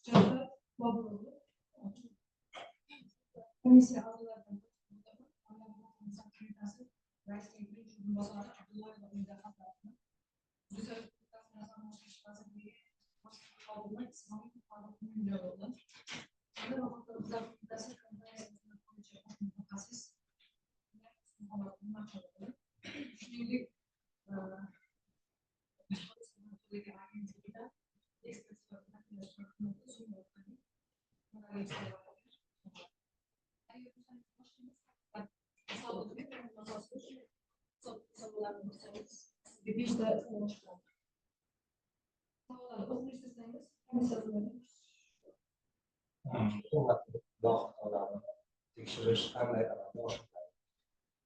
Javhar Boburoğlu. Komissiya a'zolaridan qo'mitasi raisining birinchi o'rinbosari Abdullayeva Umida Xafarovna, O'zbekiston Respublikasi Maslahat vazirligi boshqa xodimi Ismoilov Farruh Mo'minjo'rova, Ona va xotin-qizlar qo'mitasi komplaens xizmati bo'yicha bosh mutaxassis Muhammad, shuningdek, Tashqi agentligida ekspert sifatida xizmat qilmoqda. Sizga 5 ta savol chiqadi. Savollarni o'qib eshitsangiz, komissiya a'zolari. Hukumat xatolarini tekshirish qanday amalga oshiriladi?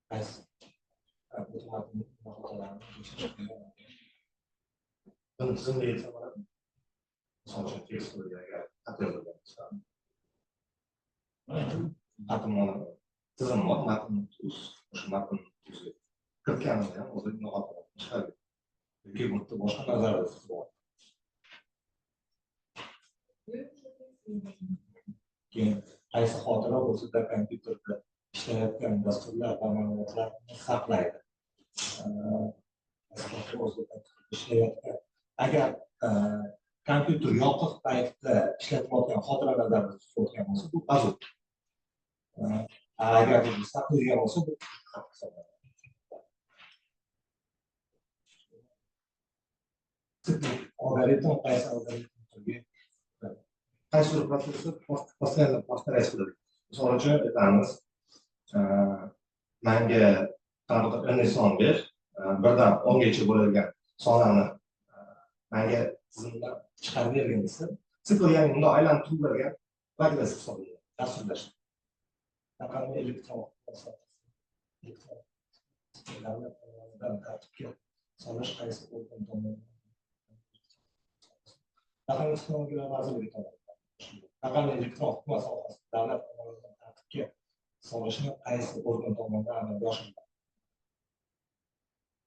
Qaysi hukumatning xatolarini tekshirish qanday amalga oshiriladi? Buni tizimli etsa bo'ladimi? Misol uchun, tekst agar xat yozilgan bo'lsa, matn tizim bor, matn uz, o'sha matn uzga kiritganimizda ham o'zi xatolarni chiqaradi. Yoki bu yerda boshqa nazarda tutilyapti. Keyin qaysi xotira o'zida kompyuterda ishlayotgan dasturlar va ma'lumotlarni saqlaydi? Qaysi xotira o'zida kompyuterda ishlayotgan, agar kompyuter yopiq paytda ishlatilayotgan xotira nazarda tutilayotgan bo'lsa, bu ПАЗУ. Agar saqlaydigan bo'lsa, bu hisoblanadi. Siklik algoritm qaysi algoritm turga, qaysi bir protsessni постоянно повторять qiladi? Misol uchun, aytamiz, manga qanaqadir n son ber, 1 dan 10 gacha bo'ladigan sonlarni manga tizimdan chiqarib bergin desa, sikl, ya'ni bundoq aylanib turavergan progress hisoblanadi dasturlash. Raqamli elektron elektron davlat tomonidan tartibga solish qaysi organ tomonidan? Raqamli texnologiyalar vazirligi tomonidan. Raqamli elektron hukumat sohasida davlat tomonidan tartibga solishni qaysi organ tomonidan amalga oshiriladi?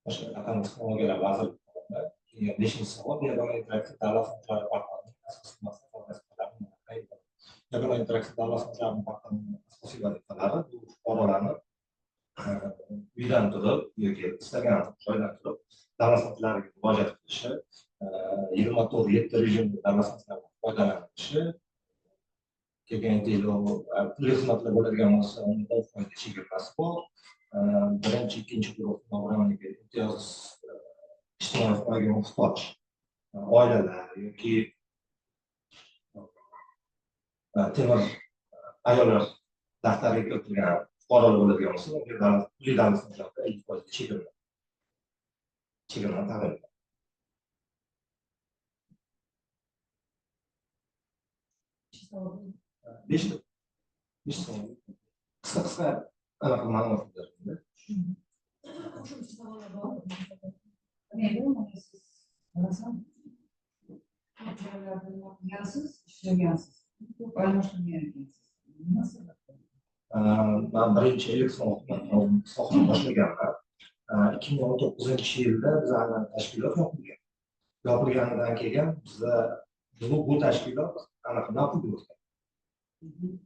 O'sha Raqamli texnologiyalar vazirligi tomonidan. Keyin beshinchi savol: Yagona interaktiv davlat xizmatlari portalining asosiy maqsad va vazifalari? Yagona interaktiv davlat xizmatlari portalining asosiy vazifalari bu fuqarolarni uydan turib yoki istagan joydan turib davlat xizmatlariga murojaat qilishi, 24/7 rejimda davlat xizmatlaridan foydalanishi. Keyin aytaylik, pulli xizmatlar bo'ladigan bo'lsa, unda 10% chegirmasi bor. Birinchi, ikkinchi guruh nogironligi, imtiyoz, ijtimoiy himoyaga muhtoj oilalar yoki temir ayollar daftariga kiritilgan fuqarolar bo'ladigan bo'lsa, unga davlat pulli davlat xizmatlarida 50% chegirma taqdim. Beshta, besh savol, qisqa qisqa anaqa ma'lumot berdim. Qo'shimcha savollar bormi? Mana siz qarasam, ko'p joylarda nima qilgansiz, ishlagansiz, ko'p almashtirgan ekansiz. Nima sababdan? Man birinchi elektron hukumat sohani boshlaganman. 2019-yilda bizani tashkilot yopilgan. Yopilganidan keyin biza bu tashkilot anaqa NAPUga o'tgan.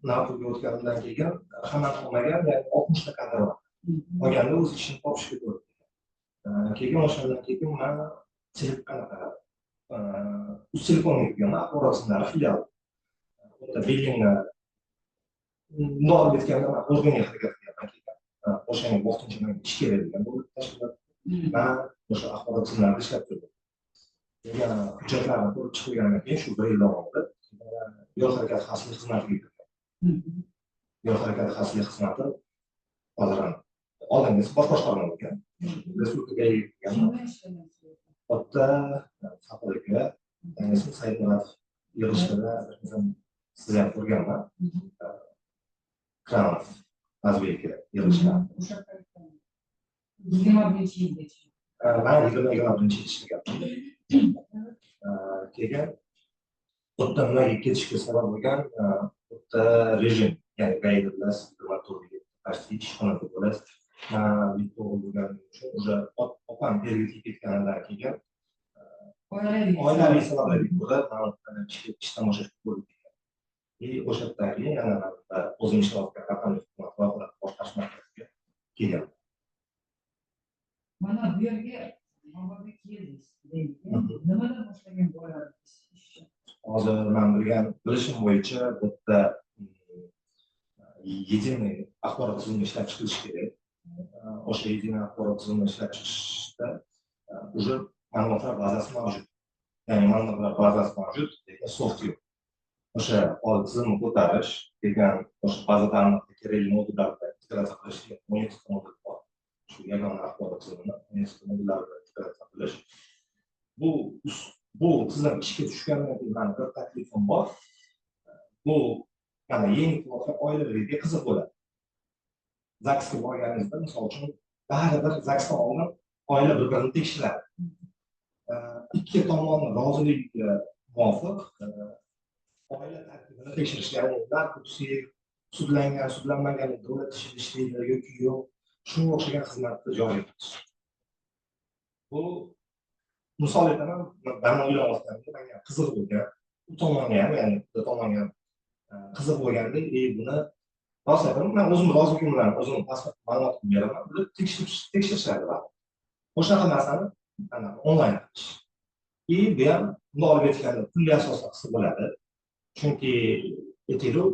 NAPUga o'tganidan keyin hammani olmagan, ya'ni 60 ta kadr bor. Qolganda o'z ishini topishga to'g'ri kelgan. Keyin o'shandan keyin man qanaqa Uztelekomga kirganman, axborot tizimlari filiali. U yerda billingni bundoq olib aytganda, man organga harakat qilganman. Keyin o'shanga vaqtincha menga ish kerak degan bo'ldi tashkilot. Man o'sha axborot tizimlarida ishlab turdim. Degan hujjatlarni ko'rib chiqilgandan keyin shu bir yil davomida yo'l harakati xavfsizlik xizmatiga kirgan. Yo'l harakati xavfsizlik xizmati hozir ham oldingi bosh boshqarma bo'lgan. Respublikaga Kim bilan ishlagansiz? U yerda Safar aka, ismi Saidmuratov, yig'ilishlarda sizni ham ko'rganman. Kramov Azbek aka yig'ilishlar. O'sha paytda 21-yilgacha. Man 2021-yil ishlaganman. Keyin u yerda nimaga ketishga sabab bo'lgan, u yerda rejim, ya'ni ГАИ da bilasiz, 24 почти ishxonada bo'lasiz. Man bitta o'g'il bo'lganim uchun уже opam erga tegib ketganidan keyin Oilaviy. Oilaviy sabablarga ko'ra man ishdan bo'shashga to'g'ri kelgan. И o'sha yerdan keyin yana o'zim ishlayotgan raqamli hukumat loyihalar boshqarish markaziga kelgan. Mana bu yerga, Movaga keldingiz, deylik. Nimadan boshlagan bo'lardingiz ishni? Hozir man bilgan bilishim bo'yicha bu yerda единый axborot tizimi ishlab chiqilishi kerak. O'sha единый axborot tizimini ishlab chiqishda уже ma'lumotlar bazasi mavjud. Ya'ni ma'lumotlar bazasi mavjud, lekin soft yo'q. O'sha hozir tizimni ko'tarish degan, o'sha baza данных kerakli modullar bilan integratsiya qilish, 17 ta modul bor. Shu yagona axborot tizimini 17 ta modullar bilan integratsiya qilish. Bu tizim ishga tushgandan keyin mani bir taklifim bor. Bu mana yangi qilayotgan oilalarga qiziq bo'ladi. ZAGSga borganingizda, misol uchun, baribir ZAGSdan oldin oila bir birini tekshiradi. Ikki tomonni roziligiga muvofiq oila tarkibini tekshirish, ya'ni narkotik, sudlangan, sudlanmagan, davlat ishida ishlaydi yoki yo'q, shunga o'xshagan xizmatni joriy qilish. Bu misol aytaman, man uylanayotganimda menga qiziq bo'lgan, u tomonga ham, ya'ni u tomonga ham qiziq bo'lganda, и buni rost aytaman, man o'zim roziligim bilan o'zim pasport ma'lumotimni beraman, bular tekshirishadi baribir. O'shaqa narsani ana onlayn qilish. И bu ham bundoq olib aytganda pulli asosda qilsa bo'ladi. Chunki aytaylik,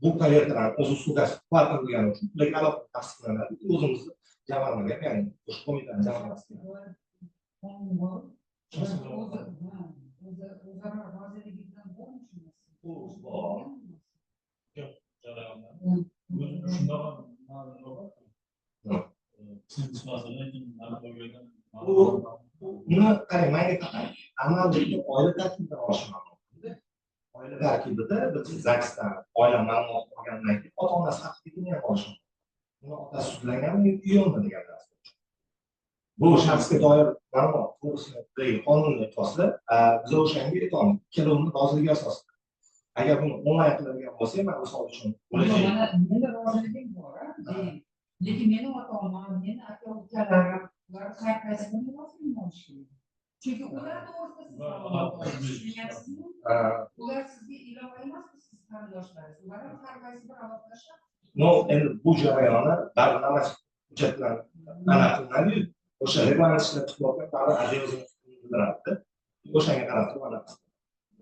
bu проверка larni o'z услуга si платный bo'lgani uchun ularga alohida tasdiqlanadi. O'zimizni jamg'armaga, ya'ni o'sha qo'mitani jamg'armasiga. Qonun bor. O'zi, ha, o'zi o'zaro roziligidan bormi shu narsa? Bu bor. Jarayonda. Shundoq ham ma'lum bor. Nima? Lekin bo'lgan. Buni qarang, manga faqat amaldagi oila tarkibidan olishim mumkin. Oila tarkibida biz ZAGSdan oila ma'lumot olgandan keyin ota onasi haqidagini ham olishim mumkin. Buni otasi sudlanganmi yoki yo'qmi degan narsa. Bu shaxsga doir ma'lumot to'g'risidagi qonunni asosida biz o'shanga aytolmaymiz. Ikkalovini roziligi asosida. Agar buni onlayn qiladigan bo'lsak, man misol uchun bo'lajak Mana meni roziligim bor, a, deylik. Lekin meni ota onam, meni aka ukalarim, ular har qaysi birini roziligini olish kerak. Chunki ular to'g'risida siz ma'lumot olasiz, tushunyapsizmi? Ular sizga ilova emasmi, siz qarindoshlaringiz. Ular ham har qaysi bir alohida shaxs. Но, endi bu jarayoni baribir normativ hujjat bilan anaqa qilinadiyu, o'sha reglament ishlab chiqayotgan baribir отдел o'zini fikrini bildiradi. O'shanga qarab turib anaqa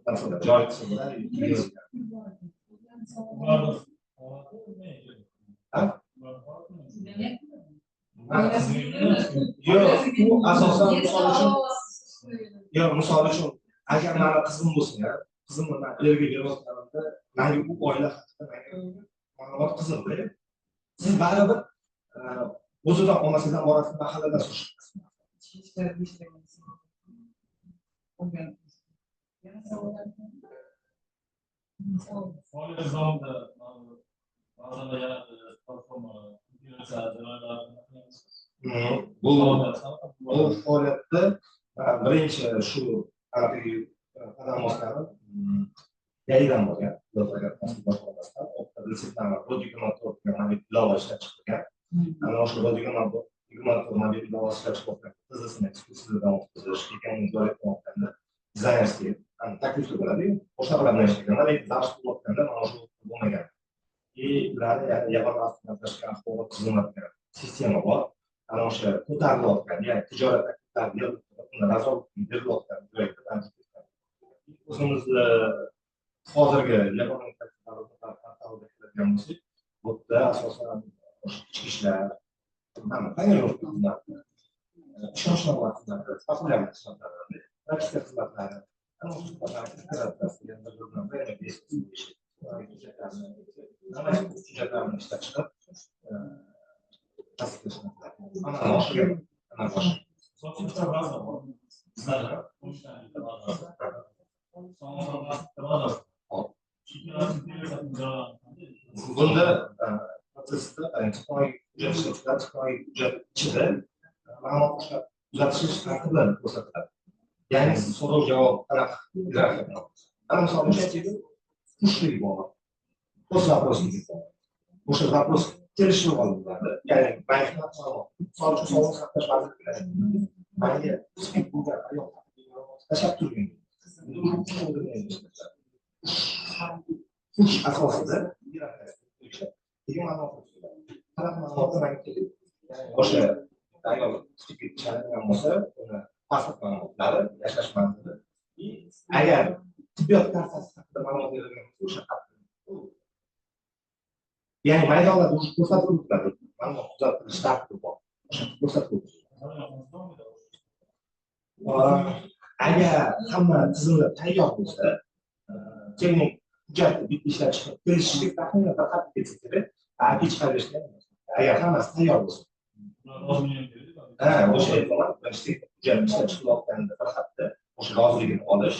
narsalar joriy qilsa bo'ladi. Ularni holati nima ekan? Ha? Ularni holati nima? Yo'q, u asosan misol uchun, yo'q, misol uchun, agar mani qizim bo'lsa, qizimni man erga berayotganimda manga u oila haqida manga ma'lumot qiziqda. Siz baribir o'zidan olmasangiz ham borasiz, mahalladan surishtirasiz. Ichki ishlar bo'lgan. Yana savollar bormi? Savol. Faoliyat davomida ba'zan yana platforma integratsiya jarayonlarini qilamiz. Bu faoliyatda birinchi shu anaqaga qadam bosganim ГАИ dan bo'lgan, yo'l harakati boshqarmasidan Rod 24 degan mobil ilova ishlab chiqilgan. Ana o'sha Rod 24 mobil ilovasi ishlab chiqilgan tizimini ekspertizadan o'tkazish, keyin uni joriy qilayotganda дизайнерский takliflar bo'ladiyu, o'shanaqa bilan ishlaganman, lekin dars qilayotganda mana shu bo'lmagan. И ularni, ya'ni yagona avtomatlashgan axborot tizimi degan sistema bor. Ana o'sha ko'tarilayotgan, ya'ni tijorat takliflari yig'ilib turib, uni razbob berilayotgan joyda o'zimizni hozirgi yagona portalida keladigan bo'lsak, bu yerda asosan o'sha ichki ishlar, tonirovka xizmati, ishonchnoma xizmati, patrulyaman xizmatlari, propiska xizmatlari, ana o'sha xizmatlarni integratsiyasi degan bir bilan hujjatlarni ishlab chiqib, tasdiqlash amalga oshirgan, amalga oshirgan. Sotsial baza bor. Bizlarda 13 ta bitta bazasi. Sog'lom bazasi. Hop. Integratsiya jarayoni. Bunda protsessda texnologik hujjat ishlab chiqiladi, texnologik hujjat ichida ma'lumot ushlab uzatish tartibi ko'rsatiladi. Ya'ni siz so'rov javob anaqa ierarxiya bilan. Ana misol uchun aytaylik, pushlik bor, пост запросник bor. O'sha запрос kelishuv olinadi. Ya'ni bankni ma'lumot. Misol uchun, sog'liqni saqlash vazirligi manga spid bo'lgan ayol haqidagi ma'lumot Tashlab turgan. Uch asosida keyin ma'lumot qanaqa ma'lumotlar manga kerak? O'sha ayol chalingan bo'lsa, uni pasport ma'lumotlari, yashash manzili, agar tibbiyot kartasi haqida ma'lumot berilgan bo'lsa, o'sha haqida. Ya'ni maydonlarda уже ko'rsatib o'tiladi. Ma'lumot kuzatilish tartibi bor. O'sha ko'rsatib o'tiladi. Agar hamma tizimlar tayyor bo'lsa, texnik hujjatni bitta ishlab chiqib kelishishlik taxminan bir hafta ketsa kerak, API chiqarishga agar hammasi tayyor bo'lsa. Ha, o'sha aytaman, texnik hujjat ishlab chiqilayotganda bir hafta o'sha roziligini olish,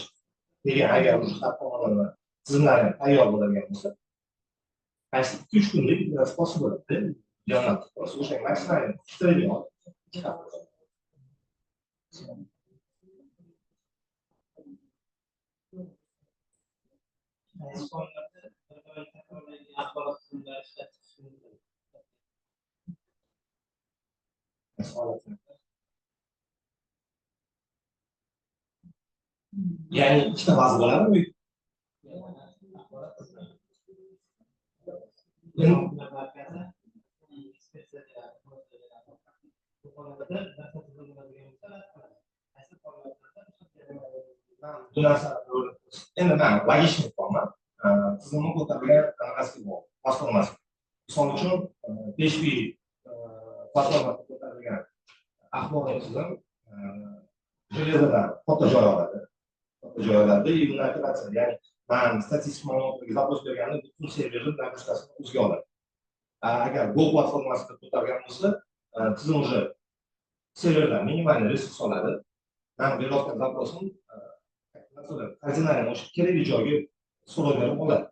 keyin agar o'sha har tomonlama tizimlar ham tayyor bo'ladigan bo'lsa, qaysi 2-3 kunda bitta sposob bo'ladi. Jo'natib, o'sha maksimal chiqadi. Axborot tizimlari ishlab chiqishi mumkin. Ya'ni ikkita baza bo'ladimi? Axborot tizimi. Markazi ekspertiza bu holatda narsa tizim bo'ladigan bo'lsa, qaysi holatlarda Bu narsa endi men logичный borman. Tizimni ko'targan anaqasi bor, platformasi. Misol uchun PHP platformasida ko'tarilgan axborot tizim железоdan katta joy oladi. Katta joy oladi. И uni operatsiya, ya'ni man statistik ma'lumotlarga запрос berganda butun serverni нагрузкасini o'ziga oladi. Agar Go platformasida ko'targan bo'lsa, tizim уже serverdan minimal resurs oladi. Man berayotgan запросim kardinalni o'sha kerakli joyga so'rov berib oladi.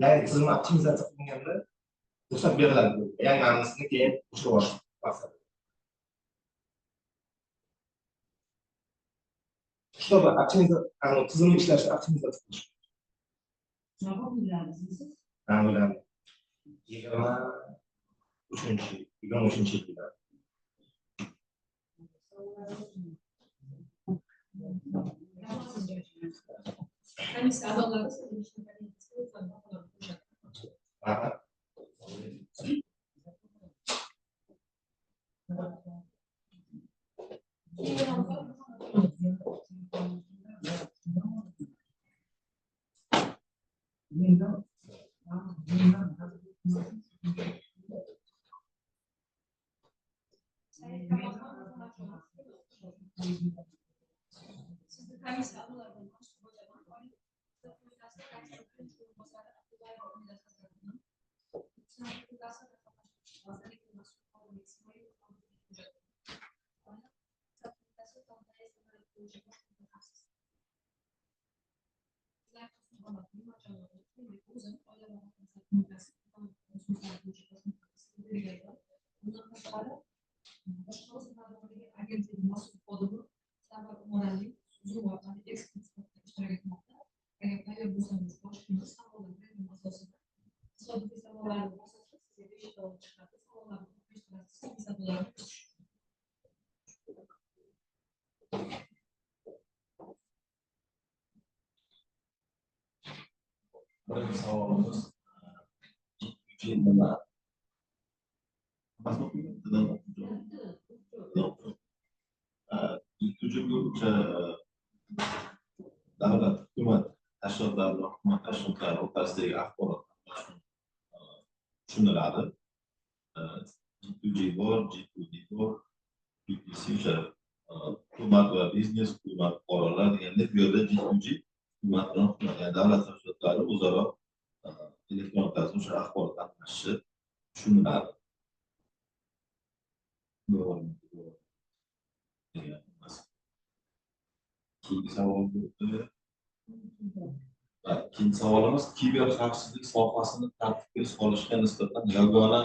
Ya'ni tizimni optimizatsiya qilganda ruxsat beriladi. Ya'ni ma'nosini keyin o'chirib olish maqsadi. Чтобы optimizatsiya, tizimni ishlashni optimizatsiya qilish. Nima o'yladingiz? Men o'yladim. 23 yilda. Komissiya a'zolari Aha. Sizni komissiya a'zolari Bundan tashqari, boshqa agentlik mas'ul xodimi Sarvar Umaraliyev Zoom orqali ekspert sifatida ishtirok etmoqda. Agar tayyor bo'lsangiz, boshlaymiz. Savollar random asosida. Tasodifiy savollarni bosasiz, sizga 5 savol chiqadi. Savollarni o'qiysiz, keyingi savollarni kutish. Birinchi savolimiz nima? O'sha davlat, hukumat tashkilotlari bilan hukumat tashkilotlari o'rtasidagi axborot tushuniladi. G2G bor, G2D bor, PPC o'sha hukumat va biznes, hukumat fuqarolar deganda bu yerda G2G hukumat bilan hukumat, ya'ni davlat tashkilotlari o'zaro elektron tarzda o'sha axborot almashishi tushuniladi. Keyingi savol bo'ldi. Keyingi savolimiz kiber xavfsizlik sohasini tartibga solishga nisbatan yagona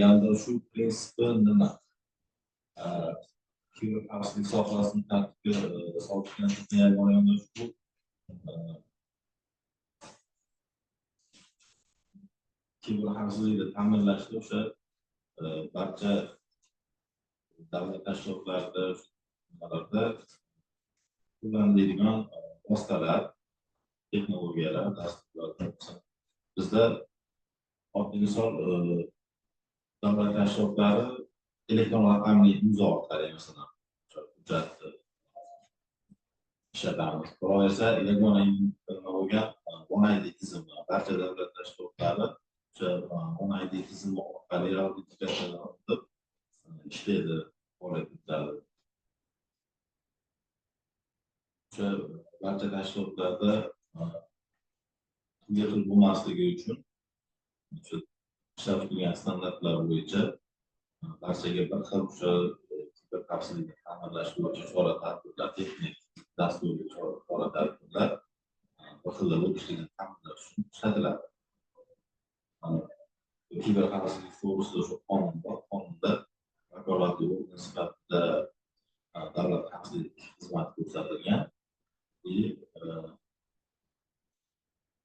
yondashuv prinsipi nima? Kiber xavfsizlik sohasini tartibga solishga nisbatan yagona yondashuv kiber xavfsizlikni ta'minlashda o'sha barcha davlat tashkilotlarida, nimalarda Qo'llaniladigan vositalar, texnologiyalar, dasturlar. Bizda oddiy misol davlat tashkilotlari elektron raqamli imzo orqali masalan hujjatni ishlatamiz. Qolaversa, yagona nima bo'lgan OneID tizimi, barcha davlat tashkilotlari o'sha OneID tizimi orqali autentifikatsiyadan o'tib ishlaydi, faoliyat yuritadi. O'sha barcha tashkilotlarda pulga qilib bo'lmasligi uchun o'sha ishlab chiqilgan standartlar bo'yicha barchaga bir xil o'sha kiber xavfsizlikni ta'minlash bo'yicha chora tadbirlar, texnik dasturiy chora tadbirlar bir xilda bo'lishligini ta'minlash uchun ishlatiladi. Kiber xavfsizlik to'g'risida o'sha qonun bor. Qonunda vakolatli organ sifatida davlat xavfsizlik xizmati ko'rsatilgan.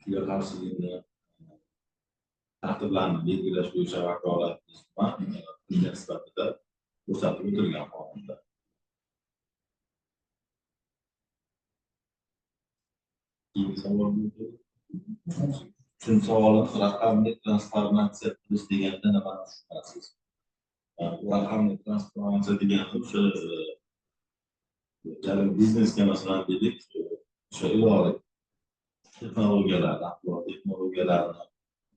Kiber xavfsizlikni tartiblarini belgilash bo'yicha vakolatli prezident sifatida ko'rsatib o'tilgan qonunda. Keyingi savol. Uchinchi savolimiz: raqamli transformatsiya qilish deganda nimani tushunasiz? Raqamli transformatsiya deganda o'sha biznesga masalan dedik, o'sha ilova texnologiyalar, axborot texnologiyalarini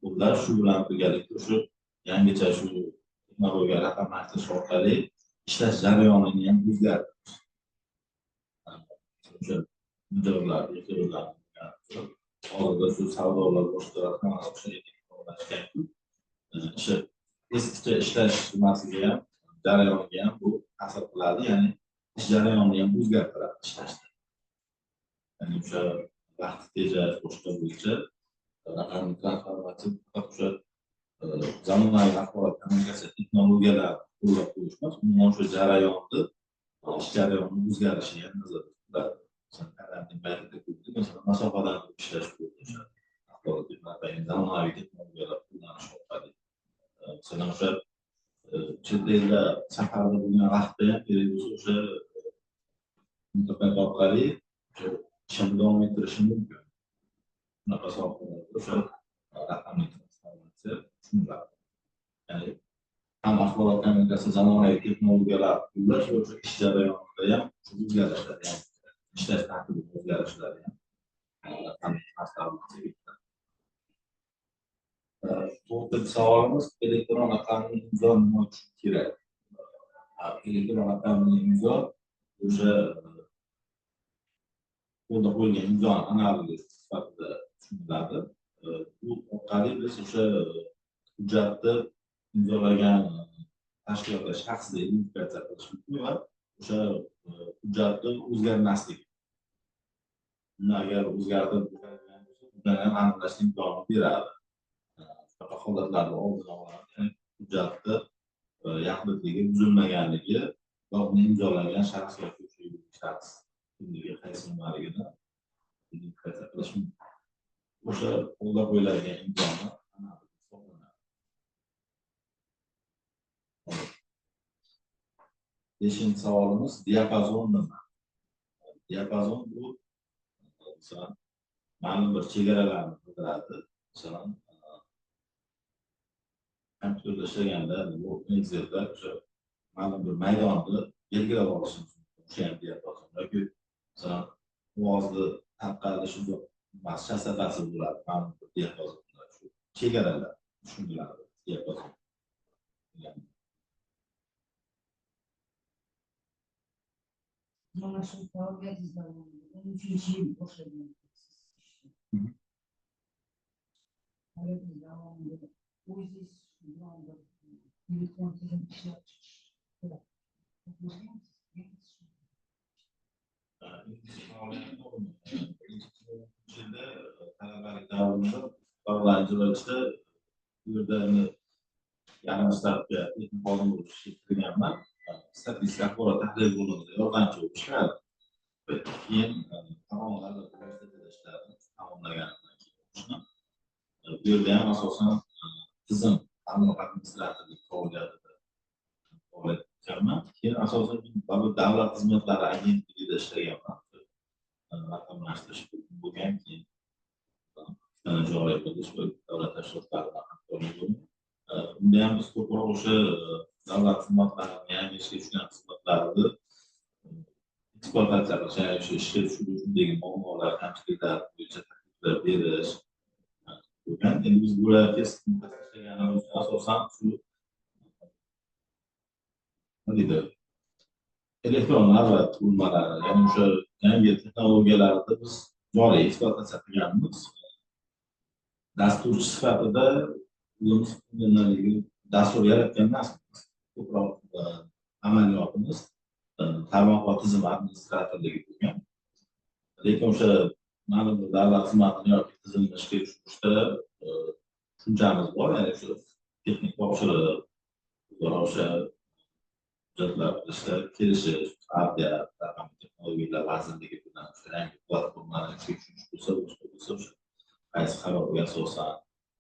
qo'llash, shu bilan birgalikda o'sha yangicha shu texnologiya raqamlashtirish orqali ishlash jarayonini ham o'zgartirish. O'sha mijozlar, hozirda shu savdolar boshqalar hammasi o'sha elektronlashgan-ku. O'sha eskicha ishlash nimasiga ham, jarayoniga ham bu ta'sir qiladi, ya'ni ish jarayonini ham o'zgartiradi ishlashda. Ya'ni o'sha vaqt tejash boshqa bo'yicha raqamli transformatsiya faqat o'sha zamonaviy axborot kommunikatsiya texnologiyalarini qo'llab qo'yish emas, umuman o'sha jarayonni, ish jarayonini o'zgarishini ham nazarda tutiladi. Masalan, karantin paytida ko'rdik, masalan, masofadan turib ishlash bo'yicha axborot texnologiyalari, zamonaviy texnologiyalar qo'llanish orqali. Masalan, o'sha chet elda safarda bo'lgan vaqtda ham kerak bo'lsa o'sha internet orqali o'sha ishini davom ettirishi mumkin. Shunaqa sohalarda o'sha raqamli transformatsiya tushuniladi. Ya'ni ham axborot kommunikatsiya zamonaviy texnologiyalar qo'llash va o'sha ish jarayonida ham o'zgarishlar, ya'ni ishlash tartibini o'zgarishlari ham raqamli transformatsiyaga kiradi. To'rtinchi savolimiz: elektron raqamli imzo nima uchun kerak? Elektron raqamli imzo o'sha qo'lda qo'yilgan imzoni analogi sifatida tushuniladi. Bu orqali biz o'sha hujjatni imzolagan tashkilotlar shaxsni identifikatsiya qilish mumkin va o'sha hujjatni o'zgarmasligi. Uni agar o'zgartirib bo'ladigan bo'lsa, undan ham aniqlash imkonini beradi. Shunaqa holatlarni oldini oladi. Ya'ni hujjatni yaxlitligi buzilmaganligi va uni imzolagan shaxs yoki o'sha shaxs kimligi, qaysi nimaligini identifikatsiya qilish mumkin. O'sha qo'lda qo'yiladigan imzoni analogi hisoblanadi. Beshinchi savolimiz: diapazon nima? Diapazon bu masalan ma'lum bir chegaralarni bildiradi. Masalan, kompyuterda ishlaganda bu Excelda o'sha ma'lum bir maydonni belgilab olishimiz mumkin. O'sha ham diapazon yoki masalan ovozni tarqalishi chastotasi bo'ladi, ma'lum bir diapazon, shu chegaralar tushuniladi diapazon. Mana shu faoliyatingiz davomida 13-yil boshlagansiz ishni. Faoliyatingiz davomida o'zingiz bilan bir elektron tizim ishlab chiqish qatnashganmisiz? Yilda talabalik davrimda Parlamentda bu yerda yarim stavka texnik xodim bo'lib ishga kirganman. Statistika axborot tahlil bo'limida yordamchi bo'lib ishladim. Keyin Farg'ona davlat universitetida ishladim, tamomlaganimdan keyin o'qishni. Bu yerda ham asosan tizim tarmoq administratorlik faoliyatida faoliyat yuritganman. Keyin asosan davlat xizmatlari agentligida ishlaganman. raqamlashtirish bo'lgan, keyin joriy qilish va davlat tashkilotlari bilan hamkorlik bo'lgan. Unda ham biz ko'proq o'sha davlat xizmatlarini, yangi ishga tushgan xizmatlarni ekspluatatsiya qilish, ya'ni o'sha ishga tushiruvdagi muammolar, kamchiliklar bo'yicha takliflar berish bo'lgan. Endi biz bular keskin ishlaganimiz asosan shu nima deydi, elektron navbat qurilmalari, ya'ni o'sha yangi texnologiyalarni biz joriy ekspluatatsiya qilganmiz. Dasturchi sifatida o'zimiz dastur yaratgan emasmiz. Ko'proq amaliyotimiz tarmoq va tizim administratorligi bo'lgan. Lekin o'sha ma'lum bir davlat xizmatini yoki tizimni ishga tushirishda tushunchamiz bor, ya'ni o'sha texnik topshiriq, o'sha hujjatlar qilishda kelishish, ardiya, raqamli texnologiyalar vazirligi bilan o'sha yangi platformani ishga tushirish bo'lsa, boshqa bo'lsa, o'sha qaysi qarorga asosan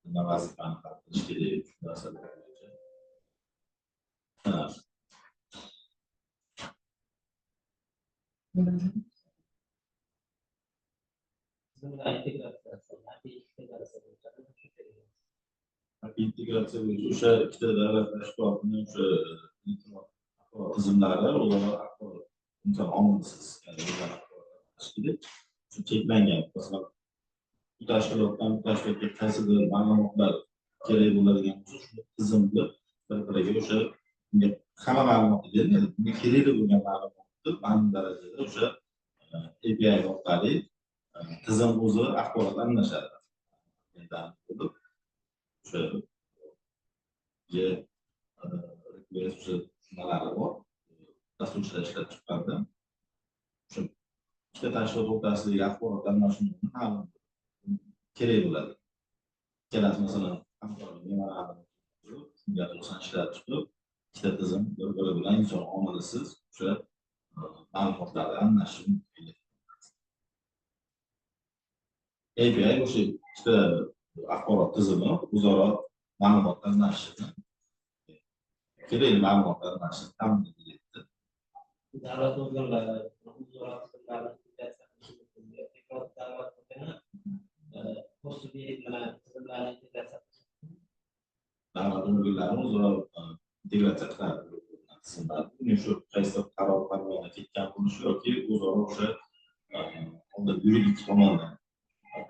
nima vazifani hal qilish kerak, shu narsalar bo'yicha. Integratsiya bo'yicha o'sha ikkita davlat tashkilotini o'sha axborot tizimlari o'zaro axborot inson omilsiz, ya'ni o'zaro axborot kerak. Shu cheklangan, masalan, bu tashkilotdan bu tashkilotga qaysidir ma'lumotlar kerak bo'ladigan bo'lsa, shu tizimni bir-biriga o'sha unga hamma ma'lumotni bermaydi, unga kerakli bo'lgan ma'lumotni ma'lum darajada o'sha API orqali tizim o'zi axborot almashadi. Bo'lib o'sha o'sha nimalari bor, dasturchilar ishlab chiqqanda o'sha ikkita tashkilot o'rtasidagi axborot almashinuvini ma'lum kerak bo'ladi. Ikkalasi masalan hamkorlik memorandumi shunga asosan ishlab chiqib, ikkita tizim bir-biri bilan inson omilisiz o'sha ma'lumotlarni almashishi mumkin. API o'sha ikkita axborot tizimi o'zaro ma'lumot almashishini, kerakli ma'lumotlar almashishini ta'minlaydi. Davlat organlari o'zaro tizimlarni integratsiya qilishi mumkin. Davlat organi tizimlarni integratsiya qilishi mumkin. Davlat organlari o'zaro integratsiya qiladi tizimlarni. Buning shu qaysi qaror farmoni ketgan bo'lishi yoki o'zaro o'sha oldin yuridik tomondan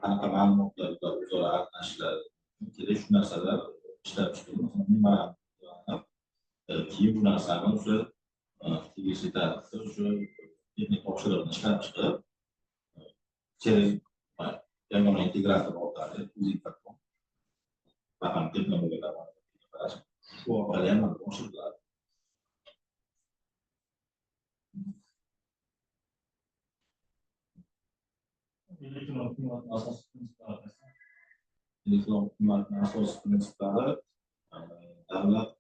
qanaqa ma'lumotlar o'zaro almashishlari kerak, shu narsalar ishlab chiqildi. Masalan, memorandum, keyin bu narsani o'sha tegishli tartibda o'sha texnik topshiriqni ishlab chiqib, через yagona integrator orqali UzInfocom raqamli texnologiyalar shu orqali amalga oshiriladi. Elektron hukumatning asosiy prinsiplari. Elektron hukumatning asosiy prinsiplari davlat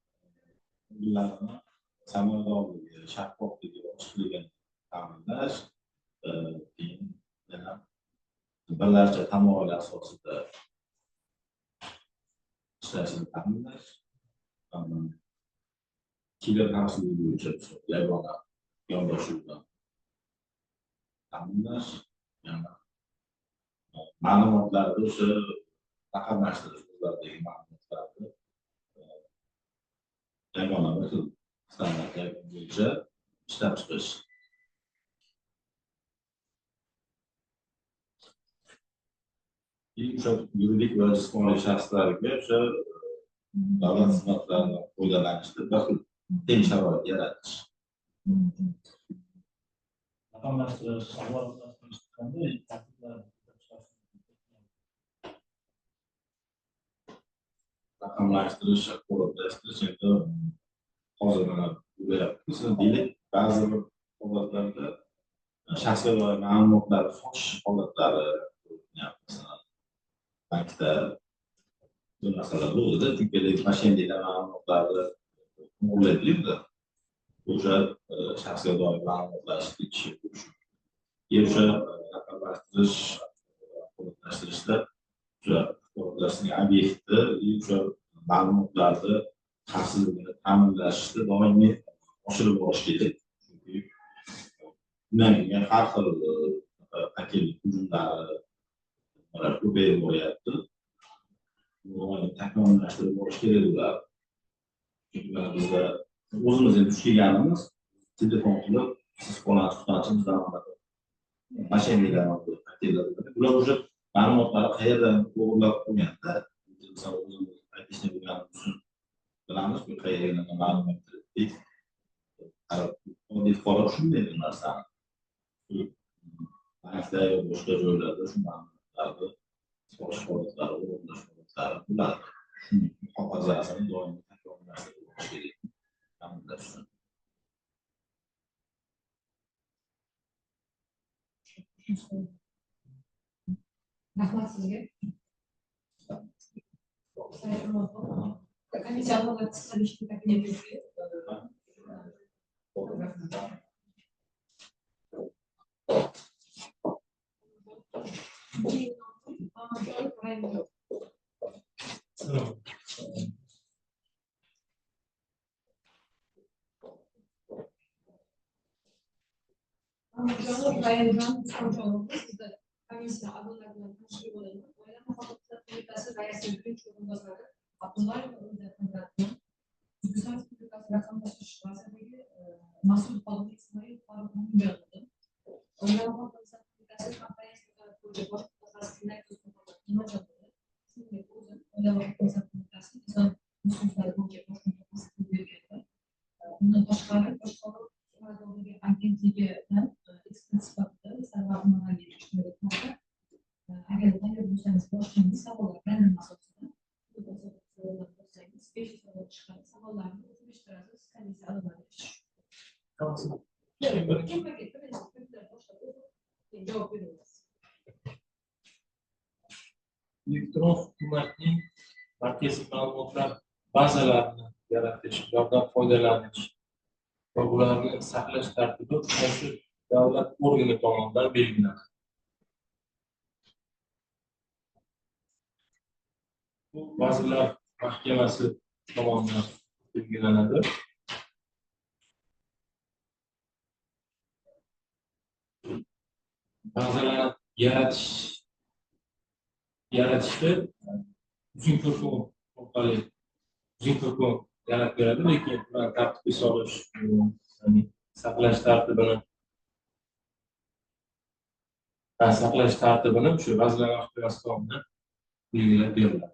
organlarini samaradorligi, shaffofligi va ochiqligini ta'minlash, keyin yana birlarcha tamoyil asosida ishlashini ta'minlash, kiber xavfsizlik bo'yicha yagona yondashuvni ta'minlash, yana ma'lumotlarni o'sha raqamlashtirish, o'zlaridagi ma'lumotlarni yagona bir xil standartlar bo'yicha ishlab chiqish. O'sha yuridik va jismoniy shaxslarga o'sha davlat xizmatlaridan foydalanishda bir xil teng sharoit yaratish. Raqamlashtirish, axborotlashtirish qanday tartiblar? Raqamlashtirish, axborotlashtirish endi hozir mana bo'lyapti. Deylik, ba'zi bir holatlarda shaxsga doir ma'lumotlar sotish holatlari ko'rinyapti. Masalan, bankda bu narsalar bo'ldi, chunki moshenniklar ma'lumotlarni o'g'irlaydi-da. O'sha shaxsga doir ma'lumotlar ishi o'sha raqamlashtirish, axborotlashtirish o'sha axborotlashtirish obyekti o'sha ma'lumotlarni xavfsizligini ta'minlashni doimiy oshirib borish kerak. Chunki undan keyin har xil Xakerlik hujumlari ko'payib boryapti. Buni takomillashtirib borish kerak ular. Chunki mana bizda o'zimiz ham duch kelganimiz, telefon qilib, siz falonchi falonchi bizdan mashinalar, ular уже ma'lumotlarni qayerdan o'g'irlab qo'yganda, masalan, o'zimiz aytishni bilganimiz uchun bilamiz, bu qayerdan ma'lumot kiritdik. Oddiy fuqaro tushunmaydi bu narsani. Bankda yo boshqa joylarda shu ma'lumotlarni solish holatlari, o'g'irlash holatlari bo'ladi. Shuni muhofazasini doimiy takomillashtirib borish kerak. Ta'minlash uchun. Rahmat sizga. Komissiya a'zolari qisqa kabinetimizga. Rayonjon Usmonjonov sizda komissiya a'zolari bilan tanishib olaylik. Oila muhofaza qo'mitasi raisining birinchi o'rinbosari Abdullayeva Umida Qudratni, O'zbekiston Respublikasi Raqamlashtirish vazirligi mas'ul xodimi Ismoil Farruh Mo'minjonovni, Oila muhofaza qo'mitasi komplaens nazorat bo'yicha bosh mutaxassisi Nargiz Imajonovni, shuningdek o'zim Oila muhofaza qo'mitasi inson resurslari bo'yicha bosh mutaxassisi berganlar. Bundan tashqari boshqaruv agentligidan ekspert sifatida Sarvar Umaraliyev ishtirok etmoqda. Agar tayyor bo'lsangiz, boshlaymiz. Savollar random asosida. Savollar qo'ysangiz, 5 savol chiqadi. Savollarni o'qib eshittirasiz, komissiya a'zolari javob beramiz. Elektron hukumatning markaziy ma'lumotlar bazalarini yaratish, ulardan foydalanish va ularni saqlash tartibi qaysi davlat organi tomonidan belgilanadi? Bu Vazirlar Mahkamasi tomonidan belgilanadi. Bazalarni yaratishda Uzinfocom orqali Uzinfocom yaratib beradi, lekin ularni tartibga solish, ya'ni saqlash tartibini shu Vazirlar Mahkamasi tomonidan belgilab beriladi.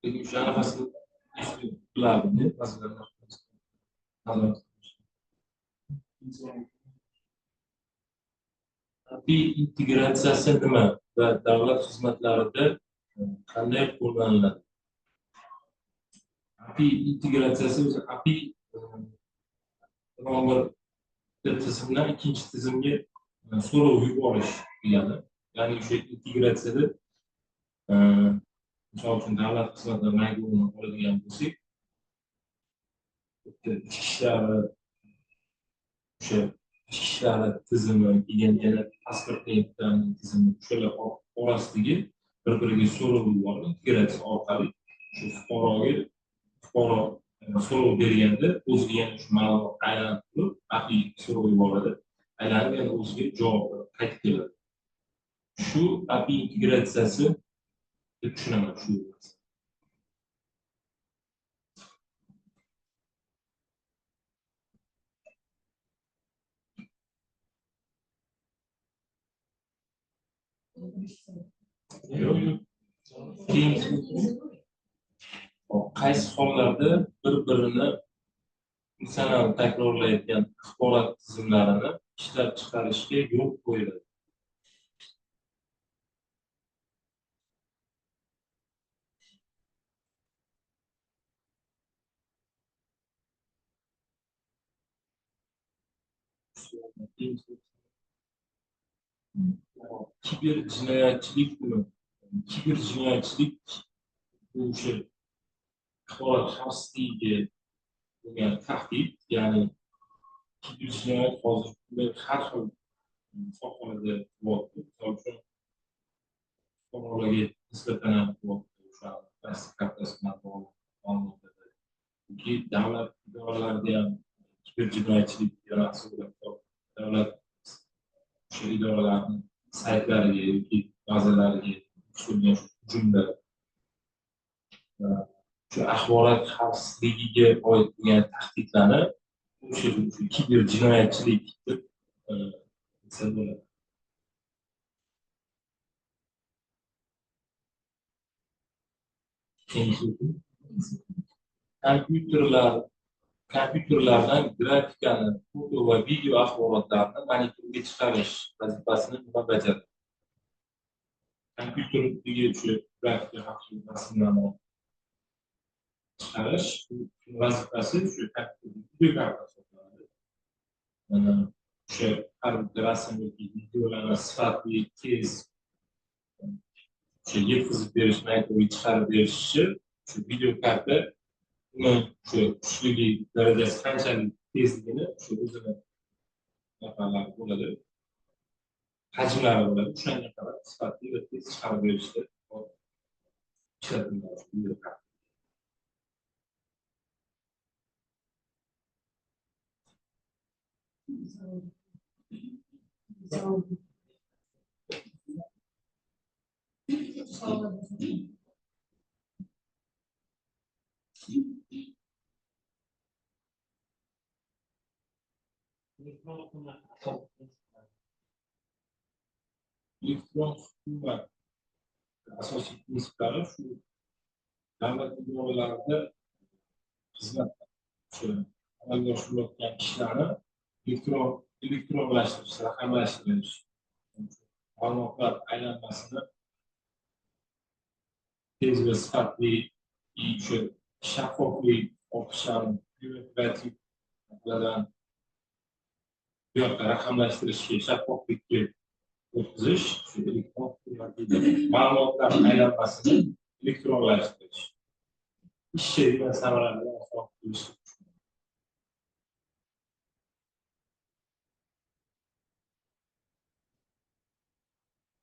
Lekin o'sha anaqasini bilardim, Vazirlar Mahkamasi nazorat qilish. API integratsiyasi nima va davlat xizmatlarida qanday qo'llaniladi? API integratsiyasi o'zi API bir tizimdan ikkinchi tizimga so'rov yuborish degani. Ya'ni o'sha integratsiyada misol uchun davlat xizmatlari MyGov'ni oladigan bo'lsak, ichki ishlar o'sha ichki ishlar tizimi, keyin yana pasport tizimi, o'shalar orasidagi bir-biriga so'rov yuborib, integratsiya orqali shu fuqaro so'rov berganda o'ziga yana shu ma'lumot aylanib turib, API so'rov yuboradi, aylanib yana o'ziga javob qaytib keladi. Shu API integratsiyasi deb tushunaman shu narsani. Yo'q, yo'q. Qaysi hollarda bir-birini funksional takrorlayotgan axborot tizimlarini ishlab chiqarishga yo'l qo'yiladi? Kiber jinoyatchilik nima? Kiber jinoyatchilik bu o'sha axborot xavfsizligiga bo'lgan tahdid, ya'ni kiber jinoyat hozir har xil sohalarda bo'lyapti. Misol uchun, fuqarolar Fuqarolarga nisbatan ham o'sha plastik kartasi bilan bog'liq ma'lumotlarda yoki davlat idoralarida ham kiberjinoyatchilik degan davlat o'sha idoralarning saytlariga yoki bazalariga tushirgan hujumlar, shu axborot xavfsizligiga oid bo'lgan tahdidlarni o'sha kiberjinoyatchilik deb desa bo'ladi. Kompyuterlardan grafikani, foto va video axborotlarini monitorga chiqarish vazifasini nima bajaradi? Kompyuterdagi o'sha grafika xavfsizlik rasmlarni chiqarish vazifasi shu kompyuterning video kartasi hisoblanadi. O'sha har bitta rasm yoki videolarni sifatli, tez o'sha yetkazib berish, monitorga chiqarib berishi shu video karta uni o'sha kuchliligi darajasi qanchalik tezligini o'sha o'zini nafarlari bo'ladi, hajmlari bo'ladi, o'shanga qarab sifatli va tez chiqarib berishda ishlatiladi video karta. Elektron hukumat asosiy prinsiplari shu davlat idoralarida xizmat amalga oshirilayotgan ishlarni elektronlashtirish, raqamlashtirish, ma'lumotlar aylanmasini tez va sifatli, o'sha shaffoflik ortishani, byurokratik bilan bu yoqda raqamlashtirishga, shaffoflikka o'tkazish, shu elektron ma'lumotlar aylanmasini elektronlashtirish, ishchi va samarali oson qilish.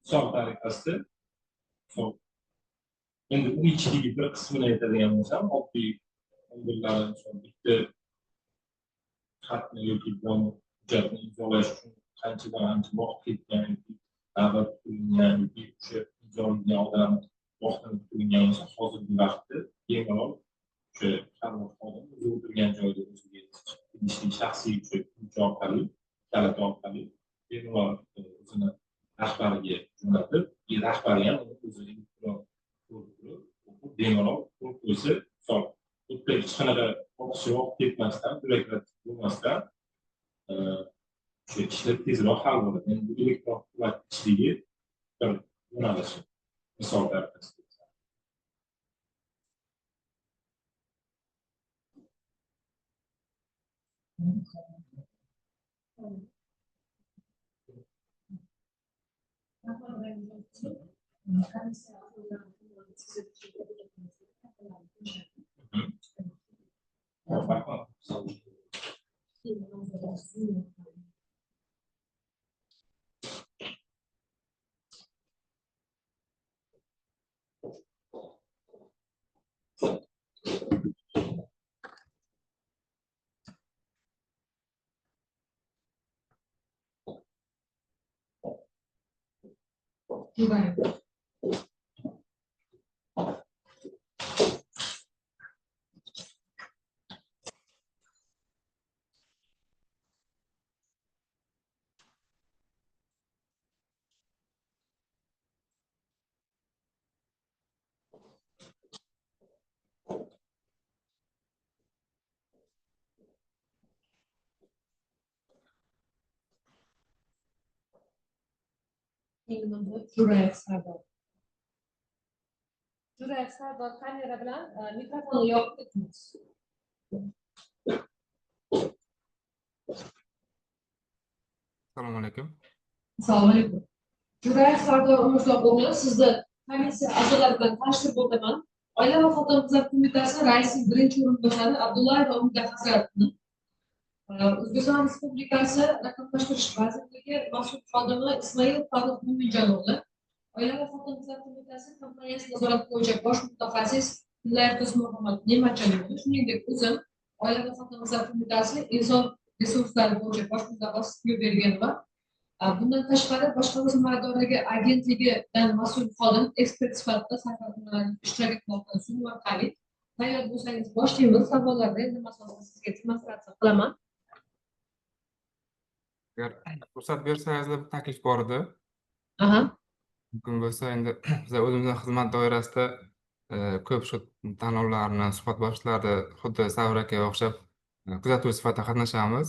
Misol tariqasida, endi uni ichidagi bir qismini aytadigan bo'lsam, oddiy oldinlari bitta xatni yoki hujjatni imzolash uchun qanchadan ancha vaqt ketgan yoki navbat kutilgan yoki o'sha imzolagan odam vaqtini kutilgan bo'lsa, hozirgi vaqtda bemalol o'sha har bir odam o'zi o'tirgan joyda o'ziga tegishli shaxsiy o'sha ключ orqali, kaliti orqali bemalol o'zini rahbariga jo'natib, rahbari ham uni o'zi elektron ko'rib turib, o'qib bemalol qo'l qo'ysa, misol bu yerda hech qanaqa ortiqcha vaqt ketmasdan, byurokratik bo'lmasdan o'sha ishlar tezroq hal bo'ladi. Endi bu elektron hukumat ishligi bir yo'nalishi, misol tariqasida. Jo'rayev Sardor. Jo'rayev Sardor kamera bilan mikrofonni yopib ketamiz. Assalomu alaykum. Assalomu alaykum. Jo'rayev Sardor Umurzoq o'g'li, sizni komissiya a'zolari bilan tanishtirib o'taman. Oila va xotin-qizlar qo'mitasi raisining birinchi o'rinbosari Abdullayeva Umida Hazratni, O'zbekiston Respublikasi Raqamlashtirish vazirligi mas'ul xodimi Ismoil Farruh Mo'minjon o'g'li, Oila va xotin-qizlar qo'mitasi komplaens nazorat bo'yicha bosh mutaxassis Tillayev Do'stmuhammad Ne'matjonov, shuningdek, o'zim Oila va xotin-qizlar qo'mitasi inson resurslari bo'yicha bosh mutaxassis Kuyovbergenova. Bundan tashqari, boshqaruv samaradorligi agentligidan mas'ul xodim ekspert sifatida Safar bilan ishtirok etmoqda Zoom orqali. Tayyor bo'lsangiz, boshlaymiz. Savollarni endi masalan sizga demonstratsiya qilaman. Agar ruxsat bersangizlar, bir taklif bor edi. Aha. Mumkin bo'lsa, endi biz o'zimizni xizmat doirasida ko'p shu tanlovlarni, suhbatboshlarni xuddi Savr akaga o'xshab kuzatuvchi sifatida qatnashamiz.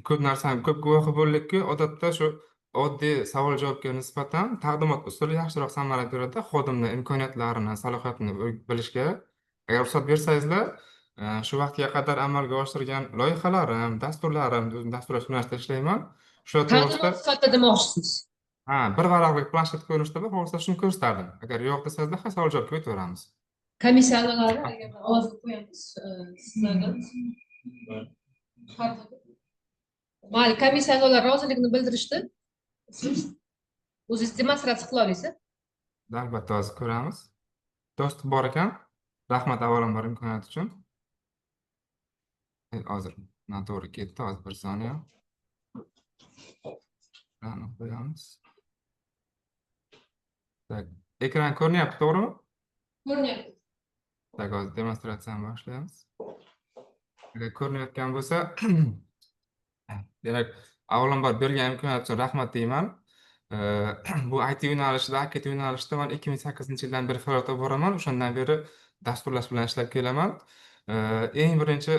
Ko'p narsani ko'p guvohi bo'ldikki, odatda shu oddiy savol javobga nisbatan taqdimot usuli yaxshiroq samara beradi xodimni imkoniyatlarini, salohiyatini bilishga. Agar ruxsat bersangizlar, shu vaqtga qadar amalga oshirgan loyihalarim, dasturlarim, o'zim dasturlash yo'nalishida ishlayman. Shular to'g'risida Taqdimot sifatida demoqchisiz. Ha, bir varaqlik planshet ko'rinishida bor, hozir shuni ko'rsatardim. Agar yo'q desangizlar, ha, savol javobga o'taveramiz. Komissiya a'zolari, agar ovozga qo'yamiz, sizlardan. Mayli, komissiya a'zolari roziligini bildirishdi. Siz o'zingiz demonstratsiya qila olasiz. Albatta, hozir ko'ramiz. Доступ bor ekan. Rahmat avvalambor imkoniyat uchun. Hozir noto'g'ri ketdi, hozir bir soniya. Ekranni qo'yamiz. Так, ekran ko'rinyapti, to'g'rimi? Ko'rinyapti. Так, hozir demonstratsiyani boshlaymiz. Agar ko'rinayotgan bo'lsa, demak, avvalambor berilgan imkoniyat uchun rahmat deyman. Bu IT yo'nalishida, AKT yo'nalishida man 2008-yildan beri faoliyat olib boraman. O'shandan beri dasturlash bilan ishlab kelaman. Eng birinchi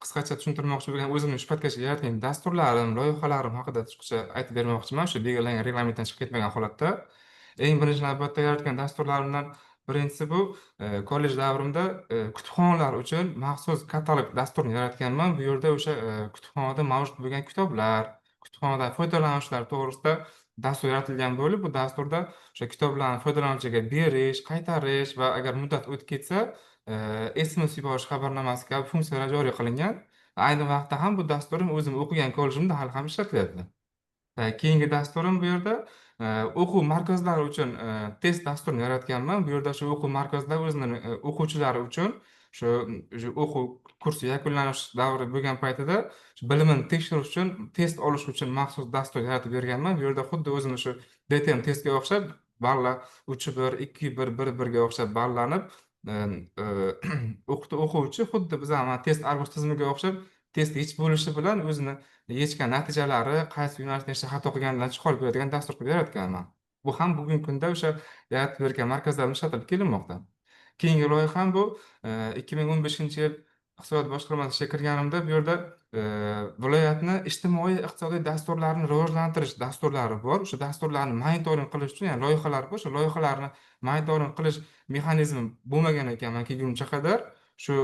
qisqacha tushuntirmoqchi bo'lgan o'zimning shu paytgacha yaratgan dasturlarim, loyihalarim haqida qisqacha aytib bermoqchiman, shu belgilangan reglamentdan chiqib ketmagan holatda. Eng birinchi navbatda yaratgan dasturlarimdan birinchisi bu kollej davrimda kutubxonalar uchun maxsus katalog dasturini yaratganman. Bu yerda o'sha kutubxonada mavjud bo'lgan kitoblar, kutubxonadan foydalanuvchilar to'g'risida dastur yaratilgan bo'lib, bu dasturda o'sha kitoblarni foydalanuvchiga berish, qaytarish va agar muddat o'tib ketsa, SMS yuborish xabarnomasi kabi funksiyalar joriy qilingan. Ayni vaqtda ham bu dasturim o'zim o'qigan kollejimda hali ham ishlatilyapti. Keyingi dasturim bu yerda o'quv markazlari uchun test dasturini yaratganman. Bu yerda shu o'quv markazlari o'zini o'quvchilari uchun shu o'quv kursi yakunlanish davri bo'lgan paytida shu bilimini tekshirish uchun, test olish uchun maxsus dastur yaratib berganman. Bu yerda xuddi o'zini shu DTM testga o'xshab ballar 3 1, 2 1, 1 1 ga o'xshab ballanib, o'quvchi xuddi bizani test Argos tizimiga o'xshab test yechib bo'lishi bilan o'zini yechgan natijalari, qaysi yo'nalishda nechta xato qilganidan chiqarib beradigan dastur qilib yaratganman. Bu ham bugungi kunda o'sha yaratib bergan markazlarda ishlatilib kelinmoqda. Keyingi loyiham bu 2015-yil iqtisodiyot boshqarmasi ishga kirganimda bu yerda viloyatni ijtimoiy iqtisodiy dasturlarini rivojlantirish dasturlari bor. O'sha dasturlarni monitoring qilish uchun, ya'ni loyihalar bor. O'sha loyihalarni monitoring qilish mexanizmi bo'lmagan ekan man kelgunimcha qadar. Shu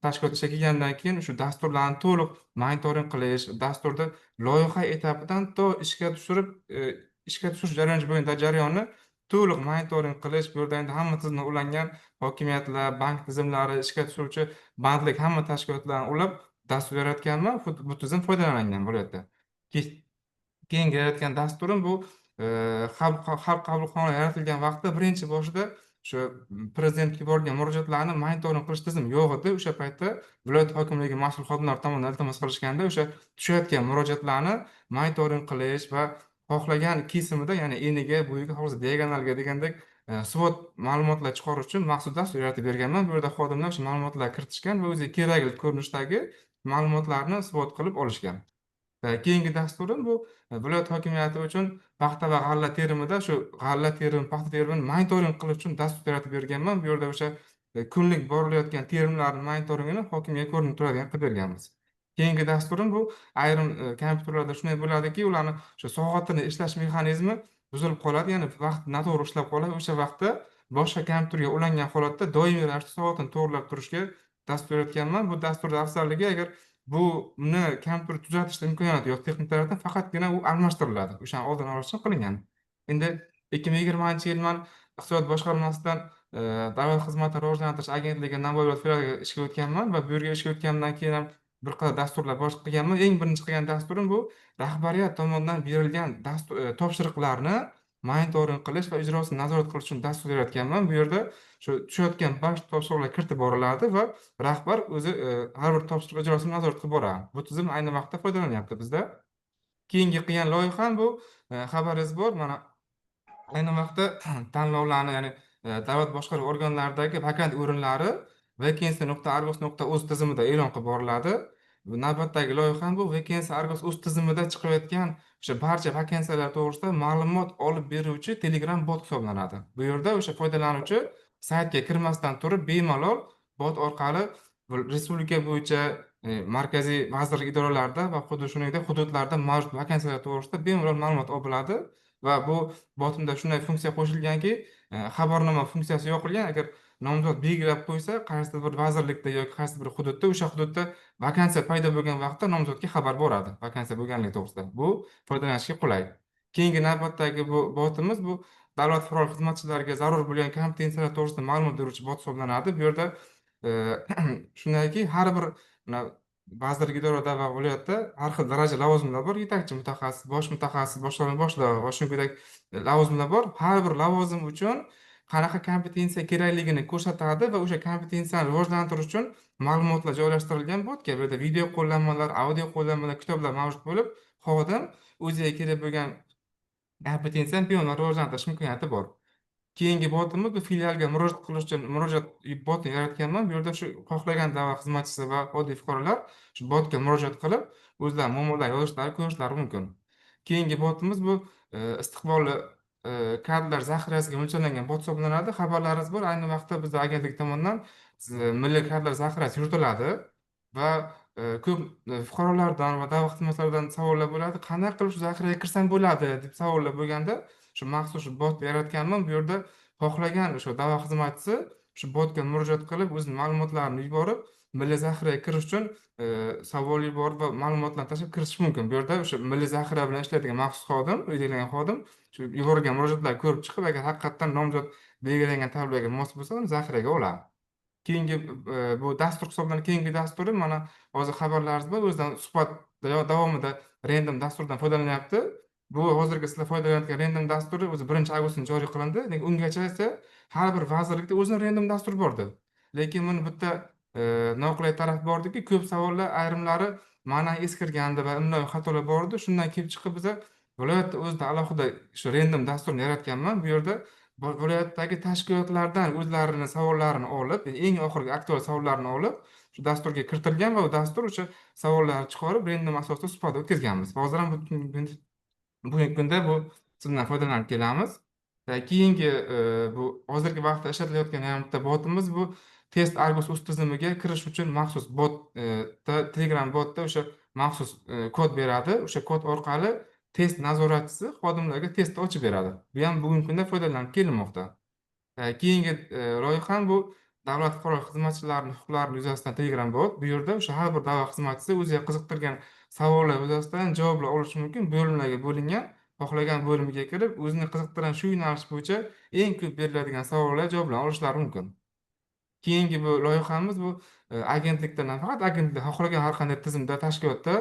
tashkilot ishga kelgandan keyin shu dasturlarni to'liq monitoring qilish, dasturni loyiha etapidan to ishga tushirib, ishga tushirish jarayoni bo'lgan jarayonni to'liq monitoring qilish, bu yerda endi hamma tizimdan ulangan hokimiyatlar, bank tizimlari, ishga tushiruvchi bandlik hamma tashkilotlarni ulab dastur yaratganman. Bu tizim foydalangan viloyatda. Keyingi yaratgan dasturim bu xalq qabulxona yaratilgan vaqtda birinchi boshida shu prezidentga yuborilgan murojaatlarni monitoring qilish tizimi yo'q edi. O'sha paytda viloyat hokimligi mas'ul xodimlar tomonidan iltimos qilishganda o'sha tushayotgan murojaatlarni monitoring qilish va xohlagan kesimida, ya'ni eniga, bo'yiga, xohlasa diagonalga degandek SWOT ma'lumotlar chiqarish uchun maxsus dastur yaratib berganman. Bu yerda xodimlar o'sha ma'lumotlar kiritishgan va o'ziga kerakli ko'rinishdagi ma'lumotlarni SWOT qilib olishgan. Keyingi dasturim bu viloyat hokimiyati uchun paxta va g'alla terimida shu g'alla terimi, paxta terimini monitoring qilish uchun dastur yaratib berganman. Bu yerda o'sha kunlik borilayotgan terimlarni monitoringini hokimga ko'rinib turadigan qilib berganmiz. Keyingi dasturim bu ayrim kompyuterlarda shunday bo'ladiki, ularni o'sha soatini ishlash mexanizmi buzilib qoladi, ya'ni vaqt noto'g'ri ishlab qoladi. O'sha vaqtda boshqa kompyuterga ulangan holatda doimiy ravishda soatini to'g'irlab turishga dastur yaratganman. Bu dasturni afzalligi, agar buni kompyuter tuzatishda imkoniyati yo'q texnik tarafdan, faqatgina u almashtiriladi. O'shani oldini olish uchun qilingan. Endi 2020-yil man iqtisodiyot boshqarmasidan Davlat xizmatini rivojlantirish agentligi Navoiy viloyat filialiga ishga o'tganman va bu yerga ishga o'tganimdan keyin ham bir qator dasturlar bosh qilganman. Eng birinchi qilgan dasturim bu rahbariyat tomonidan berilgan dastur, topshiriqlarni Monitoring qilish va ijrosini nazorat qilish uchun dastur yaratganman. Bu yerda shu tushayotgan barcha topshiriqlar kiritib boriladi va rahbar o'zi har bir topshiriq ijrosini nazorat qilib boradi. Bu tizim ayni vaqtda foydalanyapti bizda. Keyingi qilgan loyiham bu, xabaringiz bor, mana ayni vaqtda tanlovlarni, ya'ni davlat boshqaruv organlaridagi vakant o'rinlari vacancy.argos.uz tizimida e'lon qilib boriladi. Bu navbatdagi loyiham bu vacancy argos uz tizimida chiqayotgan o'sha barcha vakansiyalar to'g'risida ma'lumot olib beruvchi Telegram bot hisoblanadi. Bu yerda o'sha foydalanuvchi saytga kirmasdan turib bemalol bot orqali bu respublika bo'yicha, markaziy vazirlik idoralarida va xuddi shuningdek hududlarda mavjud vakansiyalar to'g'risida bemalol ma'lumot olib oladi. Va bu botimda shunday funksiya qo'shilganki, xabarnoma funksiyasi yoqilgan. Agar nomzod belgilab qo'ysa, qaysidir bir vazirlikda yoki qaysidir bir hududda, o'sha hududda vakansiya paydo bo'lgan vaqtda nomzodga xabar boradi vakansiya bo'lganligi to'g'risida. Bu foydalanishga qulay. Keyingi navbatdagi bu botimiz bu davlat fuqarolik xizmatchilariga zarur bo'lgan kompetensiyalar to'g'risida ma'lumot beruvchi bot hisoblanadi. Bu yerda shundayki, har bir mana vazirlik, idorada va viloyatda har xil daraja lavozimlar bor: yetakchi mutaxassis, bosh mutaxassis, boshqarma boshlig'i va shuningdek lavozimlar bor. Har bir lavozim uchun qanaqa kompetensiya kerakligini ko'rsatadi va o'sha kompetensiyani rivojlantirish uchun ma'lumotlar joylashtirilgan botga. Bu yerda video qo'llanmalar, audio qo'llanmalar, kitoblar mavjud bo'lib, xodim o'ziga kerak bo'lgan kompetensiyani bemalol rivojlantirish imkoniyati bor. Keyingi botimiz bu filialga murojaat qilish uchun murojaat botini yaratganman. Bu yerda shu xohlagan davlat xizmatchisi va oddiy fuqarolar shu botga murojaat qilib, o'zlari muammolarini yozishlari, ko'rishlari mumkin. Keyingi botimiz bu istiqbolli kadrlar zaxirasiga mo'ljallangan bot hisoblanadi. Xabarlaringiz bor, ayni vaqtda bizda agentlik tomonidan milliy kadrlar zaxirasi yuritiladi va ko'p fuqarolardan va davlat xizmatlaridan savollar bo'ladi: qanday qilib shu zaxiraga kirsam bo'ladi, deb savollar bo'lganda, shu maxsus shu bot yaratganman. Bu yerda xohlagan o'sha davlat xizmatchisi shu botga murojaat qilib, o'zini ma'lumotlarini yuborib, milliy zaxiraga kirish uchun savol yuborib va ma'lumotlarni tashlab kirish mumkin. Bu yerda o'sha milliy zaxira bilan ishlaydigan maxsus xodim, belgilangan xodim shu yuborilgan murojaatlarni ko'rib chiqib, agar haqiqatdan nomzod belgilangan talablarga mos bo'lsa, uni zaxiraga oladi. Keyingi bu dastur hisoblanadi. Keyingi dasturi, mana hozir xabarlaringiz bor, o'zidan suhbat davomida Random dasturdan foydalanyapti. Bu hozirgi sizlar foydalanayotgan Random dasturi o'zi 1-avgustdan joriy qilindi, lekin ungacha esa har bir vazirlikda o'zini Random dasturi bordi. Lekin buni bitta noqulay tarafi bordiki, ko'p savollar ayrimlari ma'nan eskirgandi va imloviy xatolar bor edi. Shundan kelib chiqib, biza viloyatda o'zida alohida shu Random dasturini yaratganman. Bu yerda viloyatdagi tashkilotlardan o'zlarini savollarini olib, eng oxirgi aktual savollarni olib, shu dasturga kiritilgan va u dastur o'sha savollarni chiqarib, random asosida suhbat o'tkazganmiz. Hozir ham bugungi kunda bu tizimdan foydalanib kelamiz. Keyingi bu hozirgi vaqtda ishlatilayotgan yana bitta botimiz bu test argos uz tizimiga kirish uchun maxsus bot, Telegram botda o'sha maxsus kod beradi. O'sha kod orqali test nazoratchisi xodimlarga test ochib beradi. Bu ham bugungi kunda foydalanib kelinmoqda. Keyingi loyiham bu davlat fuqarolik xizmatchilarining huquqlari yuzasidan Telegram bot. Bu yerda o'sha har bir davlat xizmatchisi o'ziga qiziqtirgan savollar yuzasidan javoblar olishi mumkin. Bo'limlarga bo'lingan, xohlagan bo'limiga kirib, o'zini qiziqtirgan shu yo'nalish bo'yicha eng ko'p beriladigan savollar javoblarni olishlari mumkin. Keyingi bu loyihamiz bu agentlikda, nafaqat agentlikda, xohlagan har qanday tizimda, tashkilotda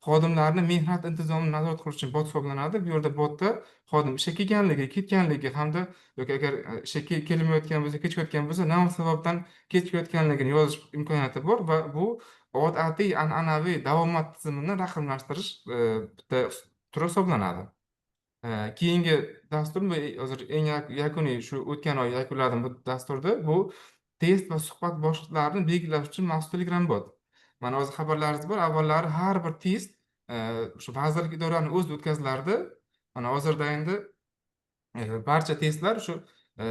xodimlarni mehnat intizomini nazorat qilish uchun bot hisoblanadi. Bu yerda botda xodim ishga kelganligi, ketganligi hamda yoki agar ishga kelmayotgan bo'lsa, kechikayotgan bo'lsa, nima sababdan kechikayotganligini yozish imkoniyati bor va bu odatiy, an'anaviy davomat tizimini raqamlashtirish bitta turi hisoblanadi. Keyingi dastur bu hozir eng yakuniy, shu o'tgan oy yakunladim bu dasturni. Bu test va suhbat bosqichlarini belgilash uchun maxsus Telegram bot. Mana hozir xabarlaringiz bor, avvallari har bir test shu vazirlik, idorani o'zida o'tkazilardi. Mana hozirda endi barcha testlar shu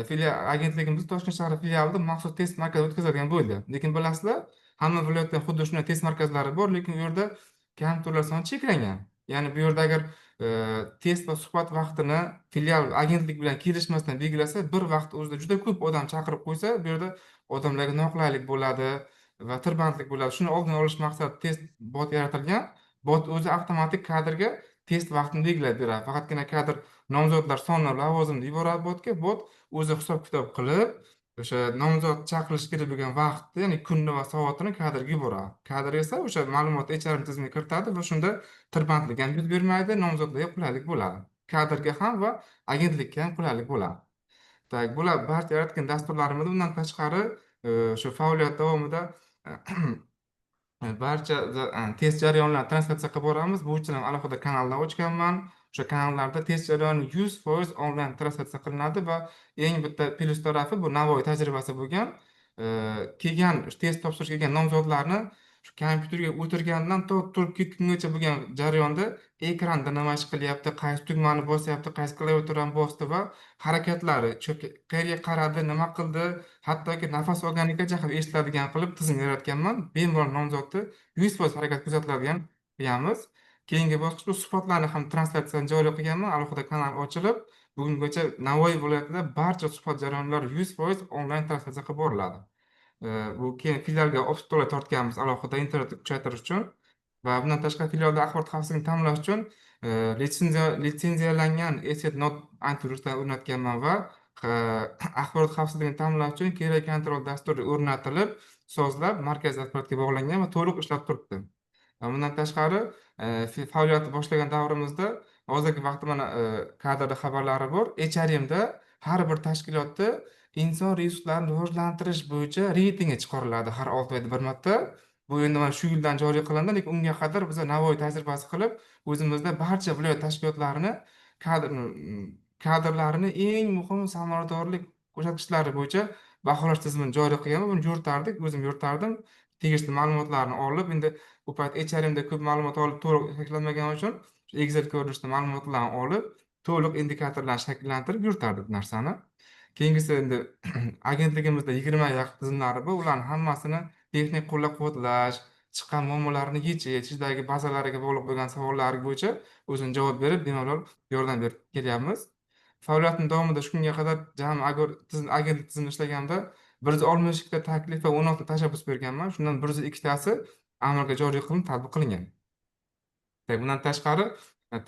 filial, agentligimiz Toshkent shahri filialida maxsus test markazi o'tkazadigan bo'ldi. Lekin bilasizlar, hamma viloyatda xuddi shunday test markazlari bor, lekin u yerda kompyuterlar soni cheklangan. Ya'ni bu yerda agar test va suhbat vaqtini filial agentlik bilan kelishmasdan belgilasa, bir vaqt o'zida juda ko'p odam chaqirib qo'ysa, bu yerda odamlarga noqulaylik bo'ladi va tirbandlik bo'ladi. Shuni oldini olish maqsadida test bot yaratilgan. Bot o'zi avtomatik kadrga test vaqtini belgilab beradi. Faqatgina kadr nomzodlar soni, lavozimni yuboradi botga. Bot o'zi hisob kitob qilib, o'sha nomzod chaqirish kerak bo'lgan vaqtni, ya'ni kunni va soatini kadrga yuboradi. Kadr esa o'sha ma'lumotni HRM tizimiga kiritadi va shunda tirbandlik ham yuz bermaydi, nomzodlarga qulaylik bo'ladi. Kadrga ham va agentlikka ham qulaylik bo'ladi. Так, bular barcha yaratgan dasturlarimiz. Undan tashqari, shu faoliyat davomida barcha test jarayonlarini translyatsiya qilib boramiz. Bu uchun ham alohida kanallar ochganman. O'sha kanallarda test jarayoni 100% onlayn translyatsiya qilinadi va eng bitta plyus tarafi, bu Navoiy tajribasi bo'lgan. Kelgan, test topshirishga kelgan nomzodlarni shu kompyuterga o'tirgandan to turib ketgungacha bo'lgan jarayonda ekranda nima ish qilyapti, qaysi tugmani bosyapti, qaysi klaviaturani bosdi va harakatlari, qayerga qaradi, nima qildi, hattoki nafas olganigacha ham eshitiladigan qilib tizim yaratganman. Bemalol nomzodni 100% harakat kuzatiladigan qilganmiz. Keyingi bosqich, bu suhbatlarni ham translyatsiyani joriy qilganman. Alohida kanal ochilib, bugungacha Navoiy viloyatida barcha suhbat jarayonlari 100% onlayn translyatsiya qilib boriladi. Bu keyin filialga stollar tortganmiz alohida, internetni kuchaytirish uchun va bundan tashqari filialda axborot xavfsizligini ta'minlash uchun litsenziyalangan ESET Not antivirusdan o'rnatganman va axborot xavfsizligini ta'minlash uchun kerak контроль dasturi o'rnatilib, sozlab, markaziy apparatga bog'langan va to'liq ishlab turibdi. Va bundan tashqari, faoliyatni boshlagan davrimizda, hozirgi vaqtda mana kadrda xabarlari bor, HRMda har bir tashkilotda inson resurslarini rivojlantirish bo'yicha reytingi chiqariladi har 6 oyda bir marta. Bu endi mana shu yildan joriy qilindi, lekin unga qadar biz Navoiy tajribasi qilib, o'zimizda barcha viloyat tashkilotlarini kadrlarini eng muhim samaradorlik ko'rsatkichlari bo'yicha baholash tizimini joriy qilganman. Buni yuritardik, o'zim yuritardim. Tegishli ma'lumotlarni olib, endi u payt HRMda ko'p ma'lumot olib to'liq shakllanmagani uchun Excel ko'rinishida ma'lumotlarni olib, to'liq indikatorlarni shakllantirib yuritardik bu narsani. Keyingisi, endi agentligimizda 20 yaqin tizimlari bor. Ularni hammasini texnik qo'llab-quvvatlash, chiqqan muammolarni yechish, ichidagi bazalariga bog'liq bo'lgan savollar bo'yicha o'zini javob berib, bemalol yordam berib kelyapmiz. Faoliyatim davomida shu kunga qadar jami agentlik tizimida ishlaganimda 162 ta taklif va 16 tashabbus berganman. Shundan 102 tasi amalga joriy qilinib, tatbiq qilingan. Bundan tashqari,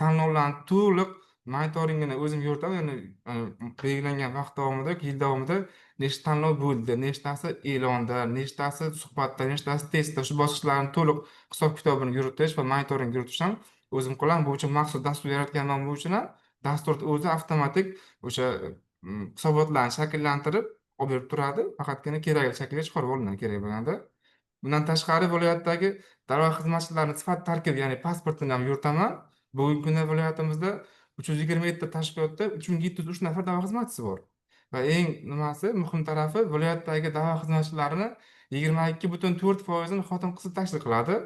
tanlovlarni to'liq monitoringini o'zim yuritaman. Ya'ni belgilangan vaqt davomida yoki yil davomida nechta tanlov bo'ldi, nechtasi e'londa, nechtasi suhbatda, nechtasi testda, shu bosqichlarni to'liq hisob kitobini yuritish va monitoring yuritish ham o'zim qilaman. Bu uchun maxsus dastur yaratganman. Bu uchun ham dasturni o'zi avtomatik o'sha hisobotlarni shakllantirib olib berib turadi. Faqatgina kerakli shaklga chiqarib olinadi kerak bo'lganda. Bundan tashqari, viloyatdagi davlat xizmatchilarini sifat tarkibi, ya'ni pasportini ham yuritaman. Bugungi kunda viloyatimizda 327 ta tashkilotda 3703 nafar davlat xizmatchisi bor. Va eng nimasi, muhim tarafi, viloyatdagi davlat xizmatchilarini 22,4%ini xotin qizlar tashkil qiladi.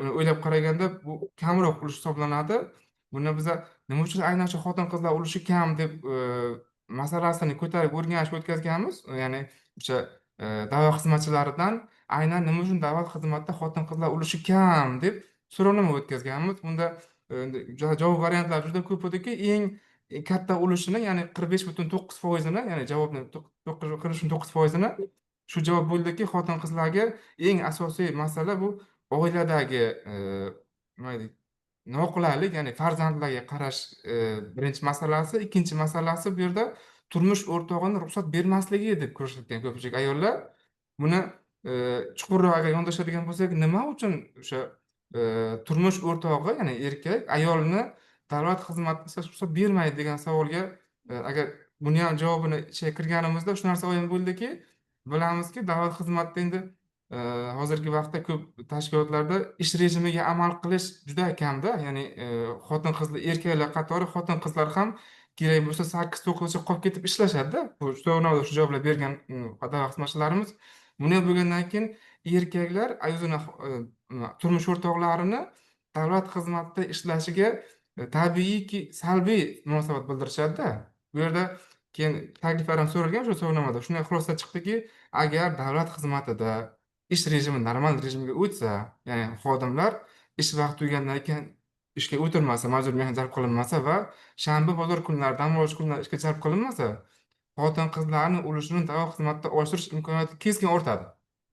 Uni o'ylab qaraganda, bu kamroq ulush hisoblanadi. Buni biza nima uchun aynan shu xotin qizlar ulushi kam deb masalasini ko'tarib o'rganish o'tkazganmiz. Ya'ni o'sha davlat xizmatchilaridan aynan nima uchun davlat xizmatida xotin qizlar ulushi kam deb so'rovnoma o'tkazganmiz. Bunda javob variantlari juda ko'p ediki, eng katta ulushini, ya'ni 45,9%ini, ya'ni javobni 45,9%ini shu javob bo'ldiki, xotin qizlarga eng asosiy masala bu oiladagi nima deydi, noqulaylik, ya'ni farzandlarga qarash birinchi masalasi, ikkinchi masalasi bu yerda turmush o'rtog'ini ruxsat bermasligi deb ko'rsatgan ko'pchilik ayollar. Buni chuqurroq agar yondashadigan bo'lsak, nima uchun o'sha turmush o'rtog'i, ya'ni erkak ayolni davlat xizmatida ishlashga ruxsat bermaydi degan savolga agar buni ham javobini ichiga kirganimizda, shu narsa ayon bo'ldiki, bilamizki, davlat xizmatida endi hozirgi vaqtda ko'p tashkilotlarda ish rejimiga amal qilish juda kamda. Ya'ni xotin qizlar, erkaklar qatori xotin qizlar ham kerak bo'lsa 8-9gacha qolib ketib ishlashadida. Bu so'rovnomada shu javoblar bergan davlat xizmatchilarimiz. Bunday bo'lgandan keyin erkaklar o'zini turmush o'rtoqlarini davlat xizmatida ishlashiga tabiiyki salbiy munosabat bildirishadida. Bu yerda keyin takliflar ham so'ralgan shu so'rovnomada. Shunday xulosa chiqdiki, agar davlat xizmatida ish rejimi normal rejimga o'tsa, ya'ni xodimlar ish vaqti tugagandan keyin ishga o'tirmasa, majburiy mehnat jalb qilinmasa va shanba, bozor kunlari, dam olish kunlari ishga jalb qilinmasa, xotin qizlarni ulushini davlat xizmatida oshirish imkoniyati keskin ortadi.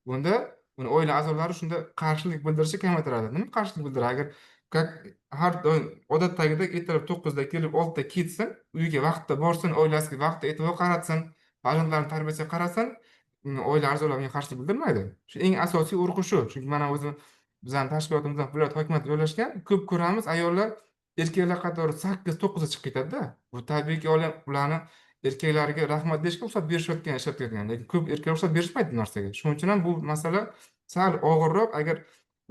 Bunda uni oila a'zolari shunda qarshilik bildirishi kamaytiradi. Nima qarshilik bildiradi? Agar как har doim odatdagidek ertalab 9da kelib, 6da ketsin, uyiga vaqtida borsin, oilasiga vaqtida e'tibor qaratsin, farzandlarini tarbiyasiga qarasin, oila a'zolari bunga qarshilik bildirmaydi. Shu eng asosiy urg'u shu. Chunki mana o'zim, bizani tashkilotimizdan viloyat hokimiyati joylashgan, ko'p ko'ramiz, ayollar Erkaklar qatori 8-9 chiqib ketadi-da. Bu tabiiyki ularni erkaklarga rahmat deyishga ruxsat berishayotgan, ishlatayotgan, lekin ko'p erkaklar ruxsat berishmaydi bu narsaga. Shuning uchun ham bu masala sal og'irroq. Agar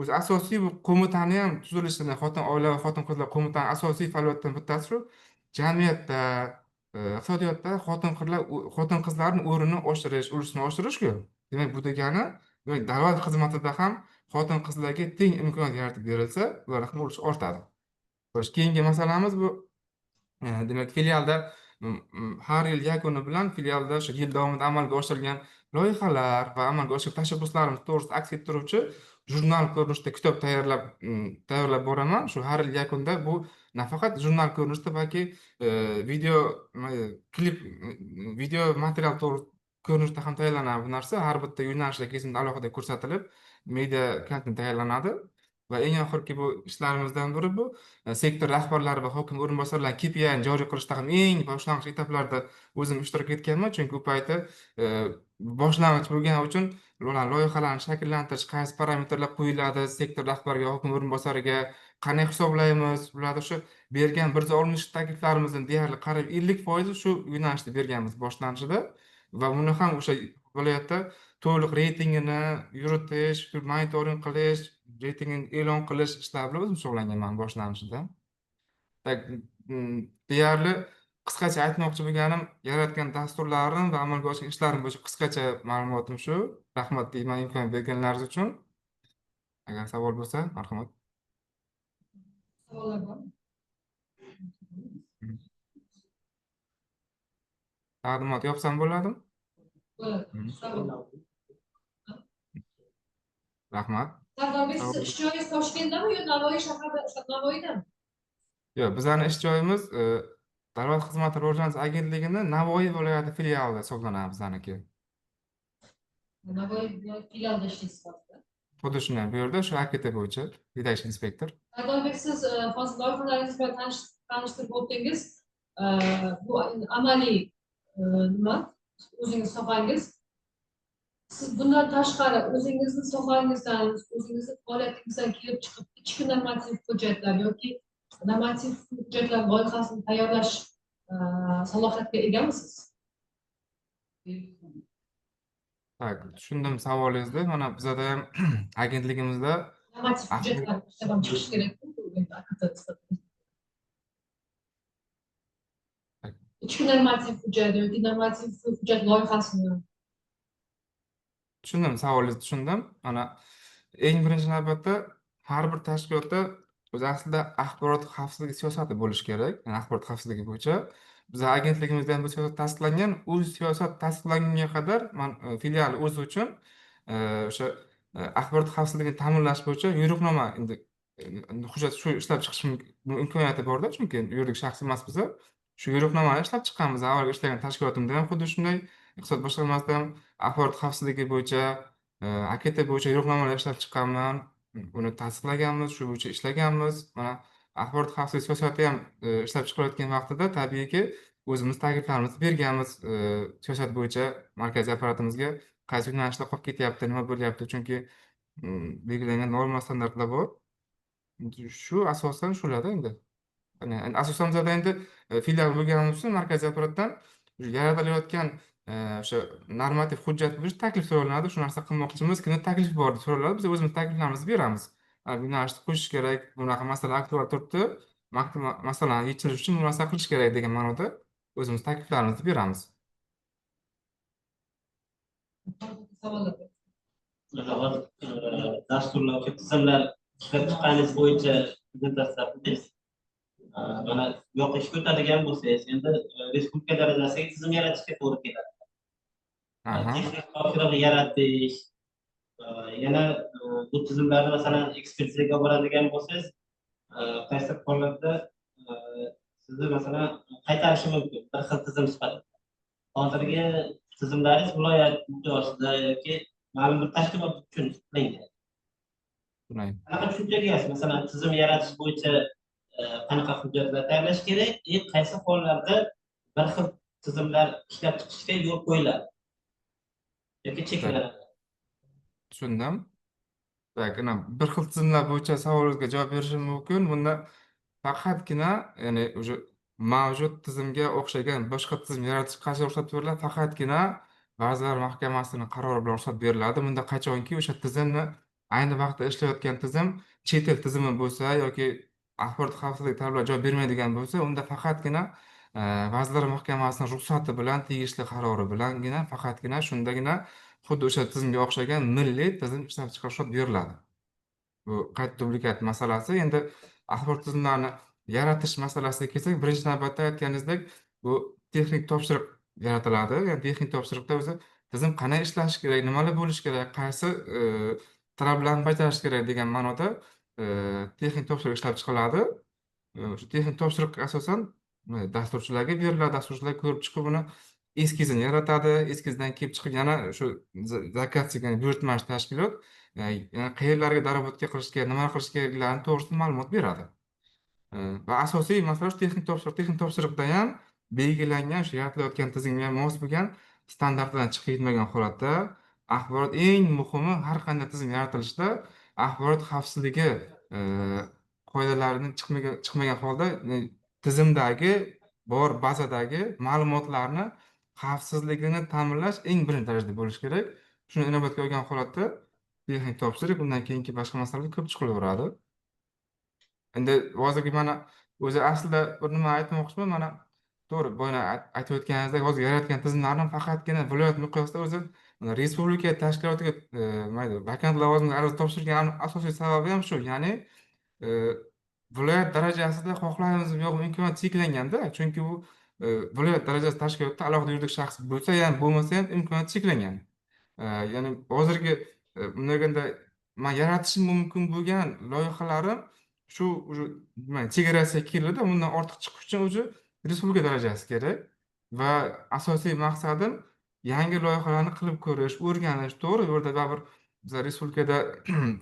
o'zi asosiy bu qo'mitani ham tuzilishini, xotin oila va xotin qizlar qo'mitani asosiy faoliyatidan bittasi shu jamiyatda, iqtisodiyotda xotin qizlarni o'rnini oshirish, ulushini oshirishku. Demak, bu degani, demak, davlat xizmatida ham xotin qizlarga teng imkoniyat yaratib berilsa, ular ham ulushi ortadi. Xo'sh, keyingi masalamiz bu, demak, filialda har yil yakuni bilan filialda shu yil davomida amalga oshirilgan loyihalar va amalga oshirgan tashabbuslarimiz to'g'risida aks ettiruvchi jurnal ko'rinishida kitob tayyorlab boraman. Shu har yil yakunda bu nafaqat jurnal ko'rinishida, balki video klip, video material ko'rinishida ham tayyorlanadi bu narsa. Har bitta yo'nalishlar kesimida alohida ko'rsatilib, media kontent tayyorlanadi. Va eng oxirgi bu ishlarimizdan biri bu sektor rahbarlari va hokim o'rinbosarlari KPIni joriy qilishda ham eng boshlang'ich etaplarda o'zim ishtirok etganman, chunki u payti boshlang'ich bo'lgani uchun ular loyihalarni shakllantirish, qaysi parametrlar qo'yiladi sektor rahbariga, hokim o'rinbosariga, qanday hisoblaymiz, ularda shu bergan 160 takliflarimizni deyarli qariyb 50% shu yo'nalishda berganmiz boshlanishida. Va buni ham o'sha viloyatda to'liq reytingini yuritish, monitoring qilish, reytingini e'lon qilish ishlari bilan o'zim shug'ullanganman boshlanishida. Так, deyarli qisqacha aytmoqchi bo'lganim, yaratgan dasturlarim va amalga oshirgan ishlarim bo'yicha qisqacha ma'lumotim shu. Rahmat deyman imkon berganlaringiz uchun. Agar savol bo'lsa, marhamat. Savollar bormi? Taqdimot yopsam bo'ladimi? Bo'ladi. Savol. Rahmat. Sardorbek, siz ish joyingiz Toshkentdami yo Navoiy shahrida, Navoiydami? Yo'q, bizlarning ish joyimiz Davlat xizmati rivojlanish agentligini Navoiy viloyati filiali hisoblanadi bizaniki. Navoiy filialida ishlaysiz hozir. Xuddi shunday, bu yerda shu AKT bo'yicha yetakchi inspektor. Sardorbek, siz hozir loyihalaringiz bilan tanishtirib o'tdingiz. Bu amaliy nima? O'zingiz sohangiz. Siz bundan tashqari o'zingizni sohangizdan, o'zingizni faoliyatingizdan kelib chiqib ichki normativ hujjatlar yoki normativ hujjatlar loyihasini tayyorlash salohiyatiga egamisiz? Так, tushundim savolingizni. Mana bizada ham agentligimizda normativ hujjatlar ishlab ham chiqish kerak-ku, AKT sifatida. Ichki normativ hujjat yoki normativ hujjat loyihasini. Tushundim, savolingizni tushundim. Mana eng birinchi navbatda har bir tashkilotda o'zi aslida axborot xavfsizligi siyosati bo'lishi kerak. Ya'ni axborot xavfsizligi bo'yicha biz agentligimizda ham bu siyosat tasdiqlangan. U siyosat tasdiqlanganga qadar man filial o'zi uchun o'sha axborot xavfsizligini ta'minlash bo'yicha yo'riqnoma endi hujjat shu ishlab chiqish imkoniyati borda, chunki yuridik shaxs emas biza. Shu yo'riqnomani ishlab chiqqanmiz. Avvalgi ishlagan tashkilotimda ham xuddi shunday, iqtisod boshqarmasida ham axborot xavfsizligi bo'yicha, AKT bo'yicha yo'riqnomalar ishlab chiqqanman. Uni tasdiqlaganmiz, shu bo'yicha ishlaganmiz. Mana axborot xavfsizligi siyosati ham ishlab chiqilayotgan vaqtida tabiiyki o'zimiz takliflarimizni berganmiz, siyosat bo'yicha markaziy apparatimizga qaysi yo'nalishda qolib ketyapti, nima bo'lyapti, chunki belgilangan norma standartlar bor. Shu asosan shularda endi. Endi asosan bizada endi filial bo'lganimiz uchun markaziy apparatdan yaratilayotgan o'sha normativ hujjat bo'yicha taklif so'ralinadi. Shu narsa qilmoqchimiz, kimda taklif bor deb so'raladi, biz o'zimiz takliflarimizni beramiz. Bu yo'nalishni qo'shish kerak, bunaqa masala aktual turibdi, masalani yechilishi uchun bu narsa qilish kerak degan ma'noda o'zimiz takliflarimizni beramiz. Savollar. Hozir dasturlar, tizimlar ishlab chiqqaningiz bo'yicha prezentatsiya qildingiz. Mana bu yoqqa ishga o'tadigan bo'lsangiz, endi respublika darajasidagi tizim yaratishga to'g'ri keladi. Texnik topshiriq yaratish, yana bu tizimlarni masalan ekspertizaga boradigan bo'lsangiz, qaysi holatda sizni masalan qaytarishi mumkin bir xil tizim sifatida. Hozirgi tizimlaringiz viloyat miqyosida yoki ma'lum bir tashkilot uchun qilingan. Qanaqa tushunchaga egasiz? Masalan, tizim yaratish bo'yicha qanaqa hujjatlar tayyorlash kerak, qaysi hollarda bir xil tizimlar ishlab chiqishga yo'l qo'yiladi yoki cheklanadi? Tushundim. Tak, ana bir xil tizimlar bo'yicha savolingizga javob berishim mumkin. Bunda Faqatgina, ya'ni уже mavjud tizimga o'xshagan boshqa tizim yaratish qachon ruxsat beriladi? Faqatgina Vazirlar Mahkamasining qarori bilan ruxsat beriladi. Bunda qachonki o'sha tizimni ayni vaqtda ishlayotgan tizim chet el tizimi bo'lsa yoki axborot xavfsizligi talablariga javob bermaydigan bo'lsa, unda faqatgina Vazirlar Mahkamasining ruxsati bilan, tegishli qarori bilangina, faqatgina shundagina xuddi o'sha tizimga o'xshagan milliy tizim ishlab chiqarish ruxsat beriladi. Bu qayta dublikat masalasi. Endi axborot tizimlarini yaratish masalasiga kelsak, birinchi navbatda aytganingizdek, bu texnik topshiriq yaratiladi. Ya'ni texnik topshiriqda o'zi tizim qanday ishlashi kerak, nimalar bo'lishi kerak, qaysi talablarni bajarish kerak degan ma'noda texnik topshiriq ishlab chiqiladi. Shu texnik topshiriqqa asosan dasturchilarga beriladi, dasturchilar ko'rib chiqib uni eskizini yaratadi. Eskizdan kelib chiqib yana shu zakazchi, ya'ni buyurtmachi tashkilot yana qayerlarga darabotka qilish kerak, nima qilish kerakliklarini to'g'risida ma'lumot beradi. Va asosiy masala shu texnik topshiriq. Texnik topshiriqda ham belgilangan shu yaratilayotgan tizimga mos bo'lgan standartlardan chiqib ketmagan holatda axborot, eng muhimi, har qanday tizim yaratilishida axborot xavfsizligi qoidalarini chiqmagan holda tizimdagi bor bazadagi ma'lumotlarni xavfsizligini ta'minlash eng birinchi darajada bo'lishi kerak. Shuni inobatga olgan holatda texnik topshiriq, undan keyingi boshqa masalalar ko'p chiqilaveradi. Endi hozirgi mana o'zi aslida bir nima aytmoqchiman, mana to'g'ri, boya aytib o'tganingizdek, hozir yaratgan tizimlarni faqatgina viloyat miqyosida o'zi respublika tashkilotiga mayli vakant lavozimga ariza topshirgan asosiy sababi ham shu, ya'ni viloyat darajasida xohlaymizmi yo'qmi imkoniyat cheklanganda, chunki bu viloyat darajasi tashkilotda alohida yuridik shaxs bo'lsa ham bo'lmasa ham imkoniyat cheklangan. Ya'ni hozirgi bunday deganda man yaratishim mumkin bo'lgan loyihalarim shu chegarasiga keldida, bundan ortiq chiqish uchun уже respublika darajasi kerak va asosiy maqsadim yangi loyihalarni qilib ko'rish, o'rganish. To'g'ri, bu yerda baribir biz respublikada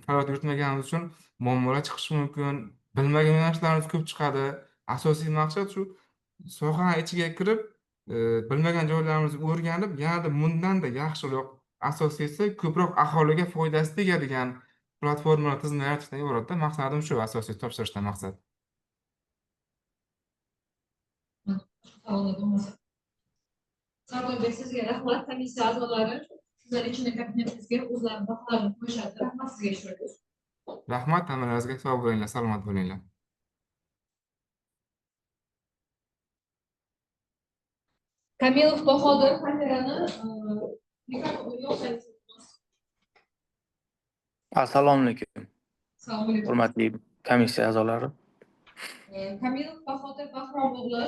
faoliyat yuritmaganimiz uchun muammolar chiqishi mumkin, bilmagan yo'nalishlarimiz ko'p chiqadi. Asosiy maqsad shu soha ichiga kirib, bilmagan joylarimizni o'rganib, yanada bundanda yaxshiroq, asosiysi ko'proq aholiga foydasi tegadigan platformalar tizimini yaratishdan iboratda. Maqsadim shu, asosiy topshirishdan maqsad. Savollar bo'lmasa. Sardorbek, sizga rahmat. Komissiya a'zolari sizlar ichida kabinetimizga o'zlari baholarini qo'yishadi. Rahmat sizga ishtirokingiz. Rahmat, hammalaringizga sog' bo'linglar, salomat bo'linglar. Kamilov Bahodir, kamerani mikrofonni yoqsangiz. Assalomu alaykum. Assalomu alaykum. Hurmatli komissiya a'zolari. Kamilov Bahodir Bahrom o'g'li,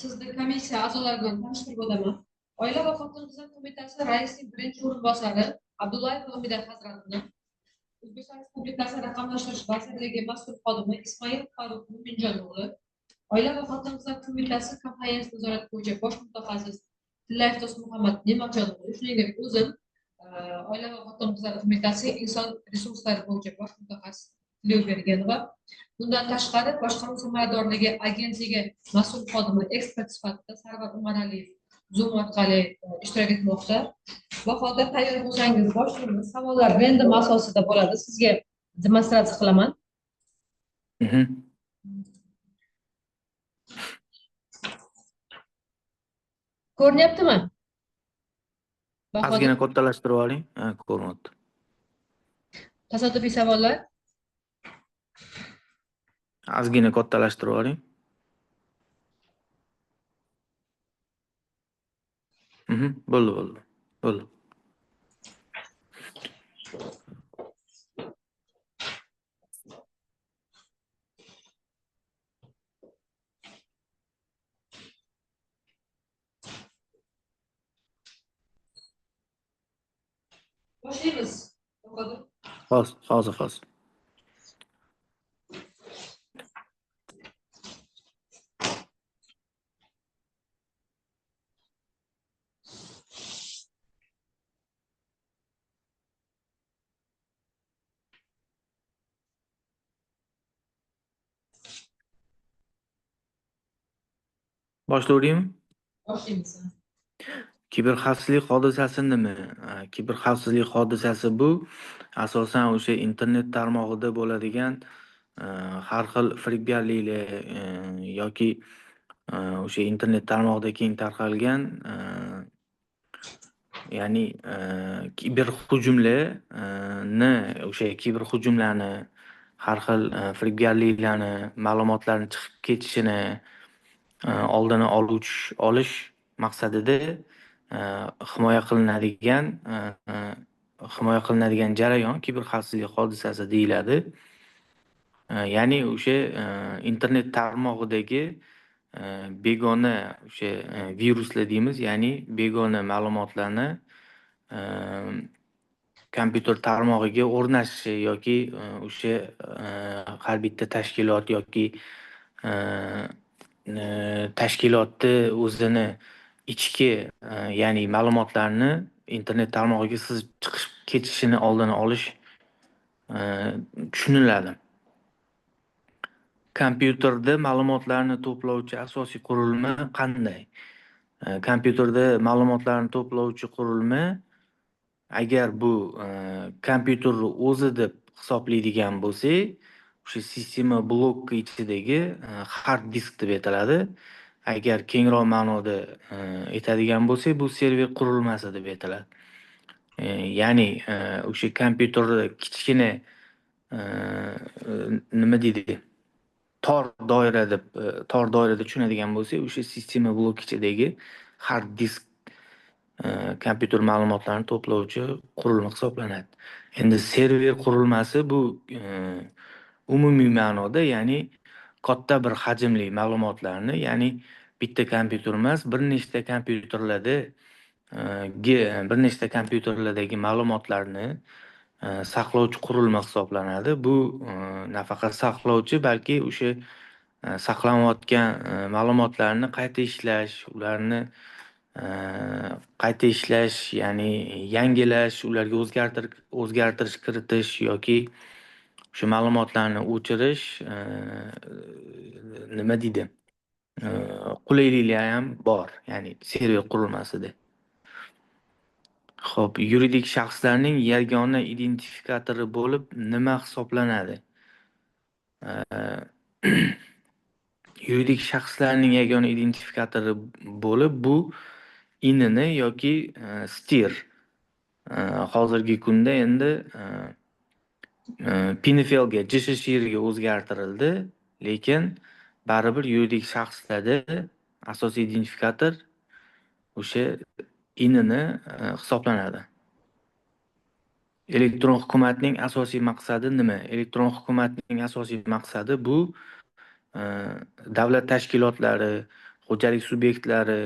sizni komissiya a'zolari bilan tanishtirib o'taman. Oila va xotin-qizlar qo'mitasi raisining birinchi o'rinbosari Abdullayev Umida Hazratini, O'zbekiston Respublikasi Raqamlashtirish vazirligi mas'ul xodimi Ismoil Farruh Mo'minjon o'g'li, Oila va xotin-qizlar qo'mitasi komplaens nazorati bo'yicha bosh mutaxassis Tillayev Do'stmuhammad Ne'matjon o'g'li, shuningdek o'zim Oila va xotin-qizlar qo'mitasi inson resurslari bo'yicha bosh mutaxassis Tileubergenova. Bundan tashqari boshqaruv samaradorligi agentligi mas'ul xodimi ekspert sifatida Sarvar Umaraliyev Zoom orqali ishtirok etmoqda. Bahodir, tayyor bo'lsangiz boshlaymiz. Savollar random asosida bo'ladi. Sizga demonstratsiya qilaman. Ko'rinyaptimi? Ozgina kattalashtirib oling. Ha, ko'rinyapti. Tasodifiy savollar. Ozgina kattalashtirib oling. Bo'ldi, bo'ldi. Bo'ldi. Boshlaymiz. Hozir, hozir, hozir. Boshlayveraymi? Boshlaymiz. Kiberxavfsizlik hodisasi nima? Kiberxavfsizlik hodisasi bu asosan o'sha internet tarmog'ida bo'ladigan Har xil firibgarliklar yoki o'sha internet tarmog'ida keng tarqalgan, ya'ni kiberhujumlarni, o'sha kiberhujumlarni, har xil firibgarliklarni, ma'lumotlarni chiqib ketishini oldini olish maqsadida himoya qilinadigan jarayon kiberxavfsizlik hodisasi deyiladi. Ya'ni o'sha internet tarmog'idagi begona o'sha viruslar deymiz, ya'ni begona ma'lumotlarni kompyuter tarmog'iga o'rnashishi yoki o'sha har bitta tashkilot yoki tashkilotni o'zini ichki, ya'ni ma'lumotlarni internet tarmog'iga sizib chiqib ketishini oldini olish tushuniladi. Kompyuterda ma'lumotlarni to'plovchi asosiy qurilma qanday? Kompyuterda ma'lumotlarni to'plovchi qurilma, agar bu kompyuterni o'zi deb hisoblaydigan bo'lsak, o'sha sistema bloki ichidagi hard disk deb aytiladi. Agar kengroq ma'noda aytadigan bo'lsak, bu server qurilmasi deb aytiladi. Ya'ni o'sha kompyuterni kichkina, nima deydi, tor doira deb, tor doirada tushunadigan bo'lsak, o'sha sistema blok ichidagi hard disk kompyuter ma'lumotlarini to'plovchi qurilma hisoblanadi. Endi server qurilmasi bu umumiy ma'noda, ya'ni katta bir hajmli ma'lumotlarni, ya'ni bitta kompyuter emas, bir nechta kompyuterlarda bir nechta kompyuterlardagi ma'lumotlarni saqlovchi qurilma hisoblanadi. Bu nafaqat saqlovchi, balki o'sha saqlanayotgan ma'lumotlarni qayta ishlash, ularni qayta ishlash, ya'ni yangilash, ularga o'zgartirish kiritish yoki o'sha ma'lumotlarni o'chirish, nima deydi, qulayliklari ham bor, ya'ni server qurilmasida. Xo'p, yuridik shaxslarning yagona identifikatori bo'lib nima hisoblanadi? Yuridik shaxslarning yagona identifikatori bo'lib bu INN yoki STIR. Hozirgi kunda endi PINFLga, JSShRga o'zgartirildi, lekin baribir yuridik shaxslarda asosiy identifikator o'sha INN hisoblanadi. Elektron hukumatning asosiy maqsadi nima? Elektron hukumatning asosiy maqsadi bu davlat tashkilotlari, xo'jalik subyektlari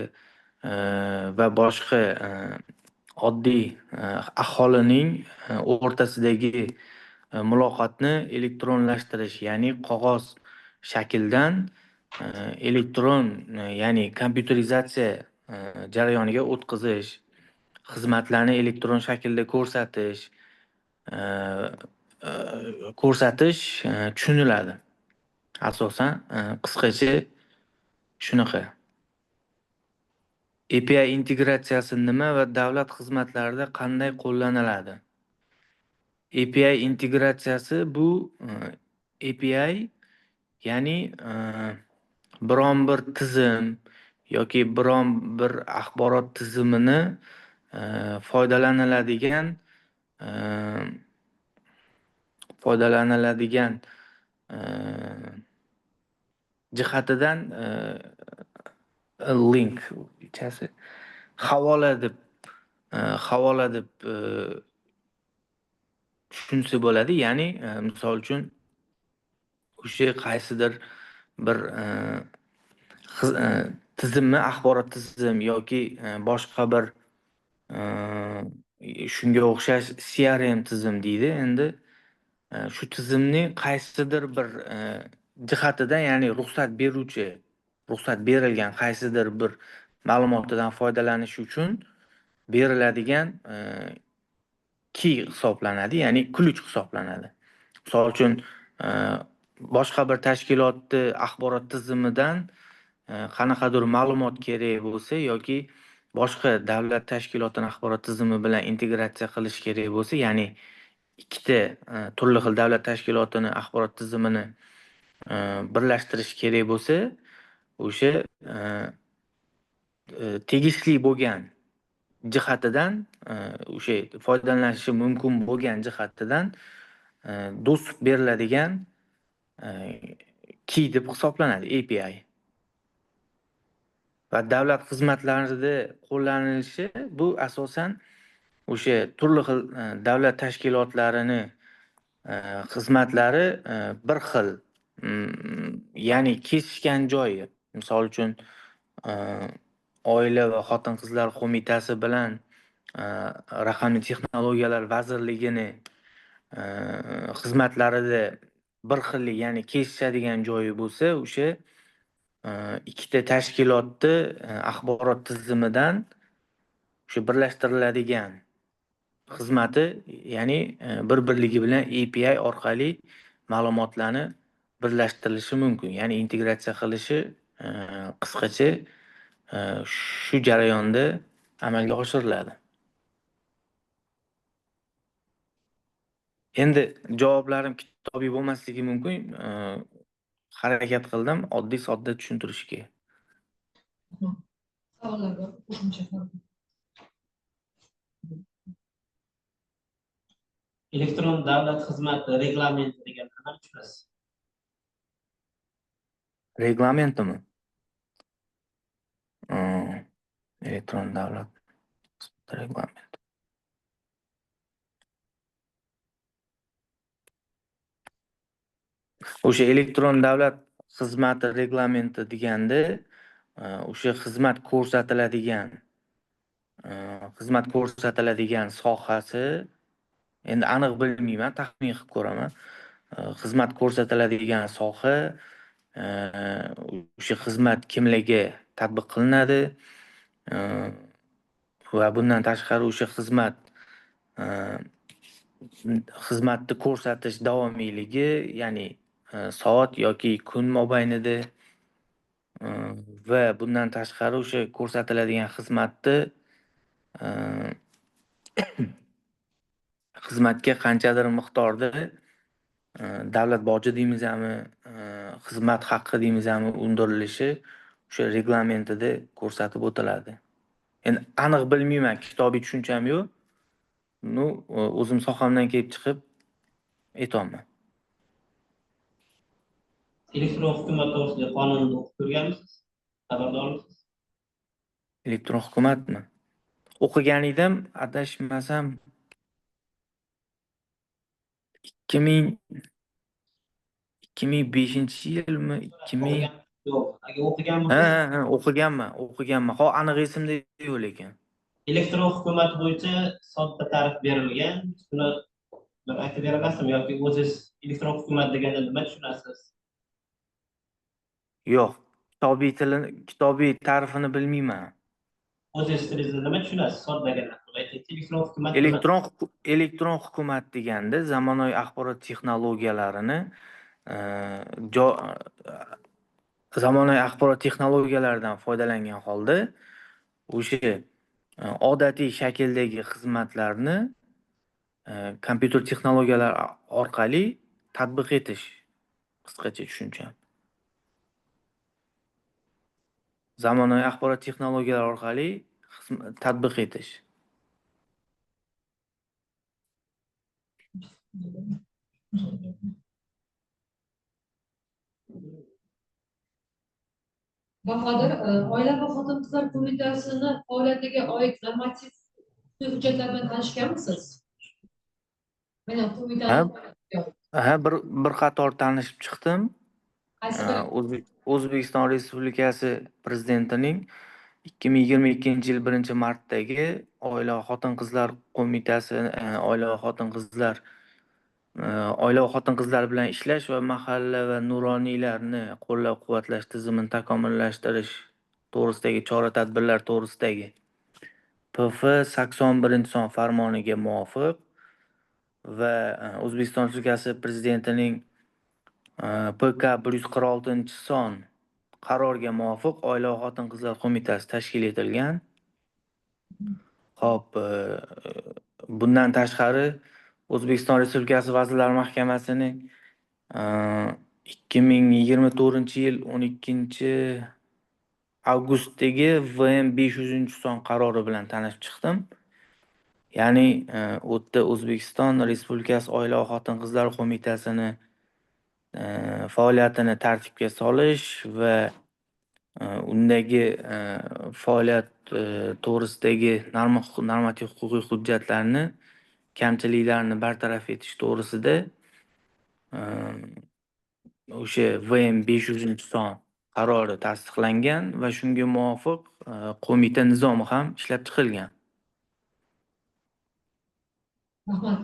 va boshqa oddiy aholining o'rtasidagi muloqotni elektronlashtirish, ya'ni qog'oz shakldan elektron, ya'ni kompyuterizatsiya jarayoniga o'tkazish, xizmatlarni elektron shaklda ko'rsatish tushuniladi. Asosan qisqacha shunaqa. API integratsiyasi nima va davlat xizmatlarida qanday qo'llaniladi? API integratsiyasi bu API, ya'ni biron bir tizim yoki biron bir axborot tizimini foydalaniladigan jihatidan link ichasi havola deb tushunsa bo'ladi. Ya'ni misol uchun o'sha qaysidir bir tizimni, axborot tizim yoki boshqa bir shunga o'xshash CRM tizim deydi. Endi shu tizimning qaysidir bir jihatidan, ya'ni ruxsat beruvchi, ruxsat berilgan qaysidir bir ma'lumotidan foydalanish uchun beriladigan key hisoblanadi, ya'ni ключ hisoblanadi. Misol uchun, boshqa bir tashkilotni axborot tizimidan qanaqadir ma'lumot kerak bo'lsa yoki boshqa davlat tashkilotini axborot tizimi bilan integratsiya qilish kerak bo'lsa, ya'ni ikkita turli xil davlat tashkilotini axborot tizimini birlashtirish kerak bo'lsa, o'sha tegishli bo'lgan jihatidan, o'sha foydalanilishi mumkin bo'lgan jihatidan доступ beriladigan key deb hisoblanadi API. Va davlat xizmatlarida qo'llanilishi bu asosan o'sha turli xil davlat tashkilotlarini xizmatlari bir xil, ya'ni kesishgan joyi. Misol uchun, Oila va xotin-qizlar qo'mitasi bilan Raqamli texnologiyalar vazirligini xizmatlarida bir xillik, ya'ni kesishadigan joyi bo'lsa, o'sha ikkita tashkilotni axborot tizimidan o'sha birlashtiriladigan xizmati, ya'ni bir-birligi bilan API orqali ma'lumotlarni birlashtirilishi mumkin, ya'ni integratsiya qilishi, qisqacha shu jarayonda amalga oshiriladi. Endi javoblarim kitobiy bo'lmasligi mumkin, harakat qildim oddiy sodda tushuntirishga. Savollar bor, qo'shimcha. Elektron davlat xizmati reglamenti degan nimani tushunasiz? Reglamentimi? Elektron davlat xizmati reglamenti. O'sha elektron davlat xizmati reglamenti deganda o'sha xizmat ko'rsatiladigan sohasi, endi aniq bilmayman, taxmin qilib ko'raman. Xizmat ko'rsatiladigan soha, o'sha xizmat kimlarga tatbiq qilinadi va bundan tashqari o'sha xizmatni ko'rsatish davomiyligi, ya'ni soat yoki kun mobaynida va bundan tashqari o'sha ko'rsatiladigan xizmatni xizmatga qanchadir miqdorda davlat boji deymizmi, xizmat haqqi deymizmi undirilishi o'sha reglamentida ko'rsatib o'tiladi. Endi aniq bilmayman, kitobiy tushuncham yo'q. Ну, o'zim sohamdan kelib chiqib aytyapman. Elektron hukumat to'g'risidagi qonunni o'qib ko'rganmisiz? Xabardormisiz? Elektron hukumatmi? O'qigan edim, adashmasam 2005-yilmi? 2000 Yo'q, agar o'qigan bo'lsangiz. Ha, o'qiganman, o'qiganman. Ho, aniq esimda yo'q lekin. Elektron hukumat bo'yicha sodda ta'rif berilgan. Shuni bir aytib bera olasizmi yoki o'zingiz elektron hukumat deganda nima tushunasiz? Yo'q, kitobiy tilini, kitobiy ta'rifini bilmayman. O'zingiz tilingizda nima tushunasiz? Soddagina qilib ayting. Elektron hukumat elektron hukumat deganda zamonaviy axborot texnologiyalarini zamonaviy axborot texnologiyalaridan foydalangan holda o'sha odatiy shakldagi xizmatlarni kompyuter texnologiyalari orqali tatbiq etish, qisqacha tushuncha. Zamonaviy axborot texnologiyalari orqali tatbiq etish. Bahodir, Oila va xotin-qizlar qo'mitasining faoliyatiga oid normativ hujjatlar bilan tanishganmisiz? Mana qo'mitani Ha, bir qator tanishib chiqdim. Qaysi biri? O'zbekiston Respublikasi Prezidentining 2022-yil 1-martdagi Oila va xotin-qizlar qo'mitasi, oila va xotin-qizlar, oila va xotin-qizlar bilan ishlash va mahalla va nuroniylarni qo'llab-quvvatlash tizimini takomillashtirish to'g'risidagi chora-tadbirlar to'g'risidagi PF 81-son farmoniga muvofiq va O'zbekiston Respublikasi Prezidentining PK 146-son qarorga muvofiq Oila va xotin-qizlar qo'mitasi tashkil etilgan. Xo'p, bundan tashqari O'zbekiston Respublikasi Vazirlar Mahkamasining 2024-yil 12 avgustdagi VM 500 son qarori bilan tanishib chiqdim. Ya'ni u yerda O'zbekiston Respublikasi Oila va xotin-qizlar qo'mitasini faoliyatini tartibga solish va undagi faoliyat to'g'risidagi normativ huquqiy hujjatlarni kamchiliklarini bartaraf etish to'g'risida o'sha VM 500 son qarori tasdiqlangan va shunga muvofiq qo'mita nizomi ham ishlab chiqilgan. Rahmat.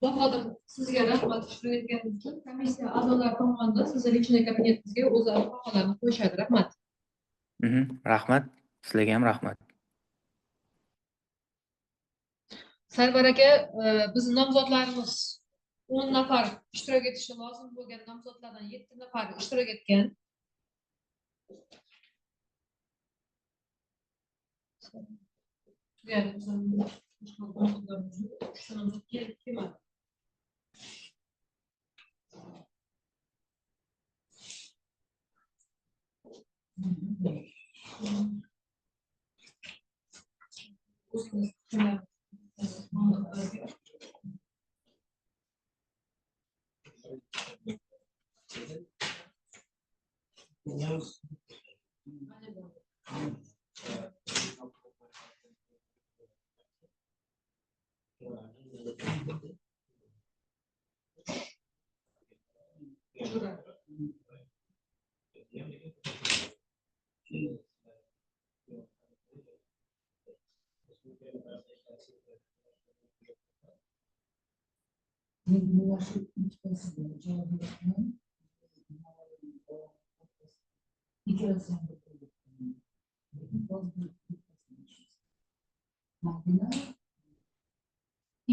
Bahodir, sizga rahmat ishtirok etganingiz uchun. Komissiya a'zolari tomonidan sizni личный kabinetingizga o'zlari baholarni qo'yishadi. Rahmat. Rahmat. Sizlarga ham rahmat. Sarvar aka, bizni nomzodlarimiz 10 nafar ishtirok etishi lozim bo'lgan nomzodlardan 7 nafar ishtirok etgan. Ya'ni uchta nomzod kelmadi. O'zingiz nomzodlarga. Jura. Men shu ikkitasida javob beraman. Ikkalasi ham bir. Lekin hozir bittasini. Madina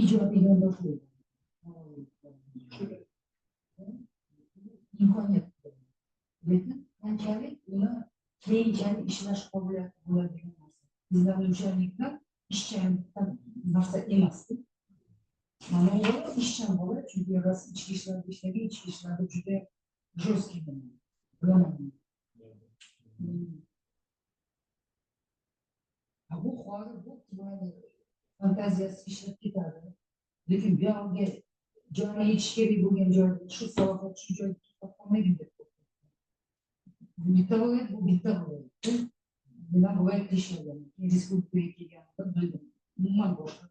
ijodiy yondashuv, imkoniyat, lekin qanchalik uni keyinchalik ishlash qobiliyati bo'ladigan narsa, izlanuvchanlikdan, ishchanlikdan narsa emasda. Mana u bola ishchan bola, chunki rost ichki ishlarda ishlagan, ichki ishlarda juda жесткий, bilaman. A bu hozir bu mayli, fantaziyasi ishlab ketadi, lekin buyog'iga joriy etish kerak bo'lgan joyda shu salohiyat shu joyda to'xtab qolmagan deb qo'rqaman. Bu bitta viloyat, bu bitta viloyat. Men viloyatda ishlaganman, keyin respublikaga kelganimda bildim, umuman boshqa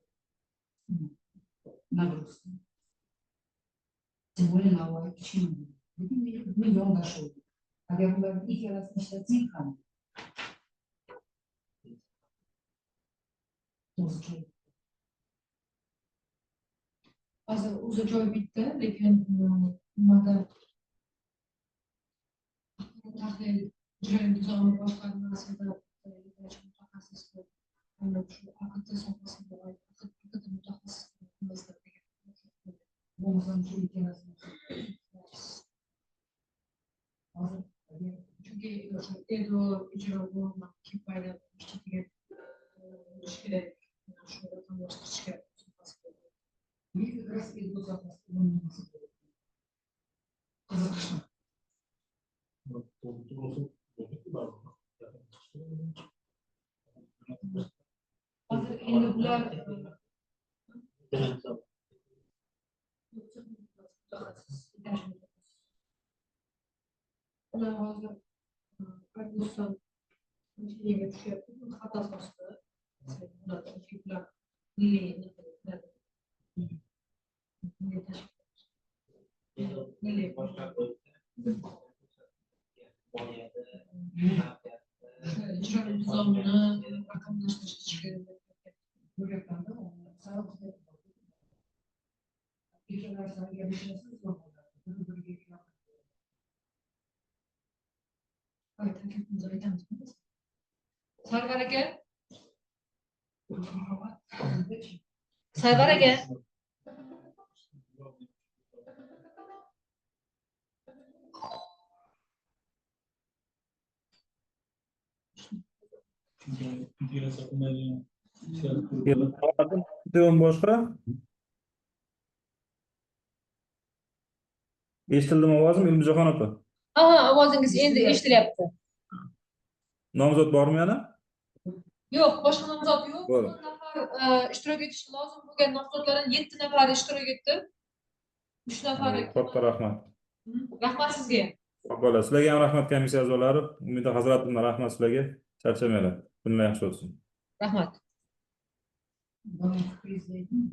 нагрузка, тем более Navoiy kichkina. Lekin men yondashuv, agar bularni ikkalasini ishlatsang ham to'g'ri joy. Hozir o'zi joy bitta, lekin nimada, axborot tahlil ijro nizomi boshqarmasida yetakchi mutaxassis, shu AKT sohasida AKT mutaxassis degan. Bo'lmasam shu ikkalasini hozir agar Chunki o'sha edo ijro KPIlar chetiga bo'lishi kerak shu raqamlashtirishga sohasida. Men как раз edo sohasida nimasi qiziqishim. Hozir endi bular mutaxassis, yetakchi mutaxassis. Ular hozir Argusdan ga tushyapti, bu xat asosida ular, chunki ular milliy milliy tashkilot. Milliy ijro nizomini raqamlashtirish kerak. Ko'ryapmanda, salohiyat bor. Ikkalasi agar ishlasa zo'r bo'ladi, bir biriga yordam beradi. Ay, taklifimizni aytamiz. Sarvar aka, Sarvar aka. Chunki integratsiya qilmaydigan. Boshqa? Eshitildimi ovozim, Ilmijohon opa? Aha, ovozingiz endi eshitilyapti. Nomzod bormi yana? Yo'q, boshqa nomzod yo'q. Bo'ldi. 10 nafar ishtirok etishi lozim bo'lgan nomzodlardan 7 nafari ishtirok etdi. 3 nafari. Katta rahmat. Rahmat sizga. Sog'. Sizlarga ham rahmat, komissiya a'zolari. Umida Hazratovna, rahmat sizlarga. Charchamanglar. Kunlar yaxshi o'tsin. Rahmat. Buni fikringizni ayting.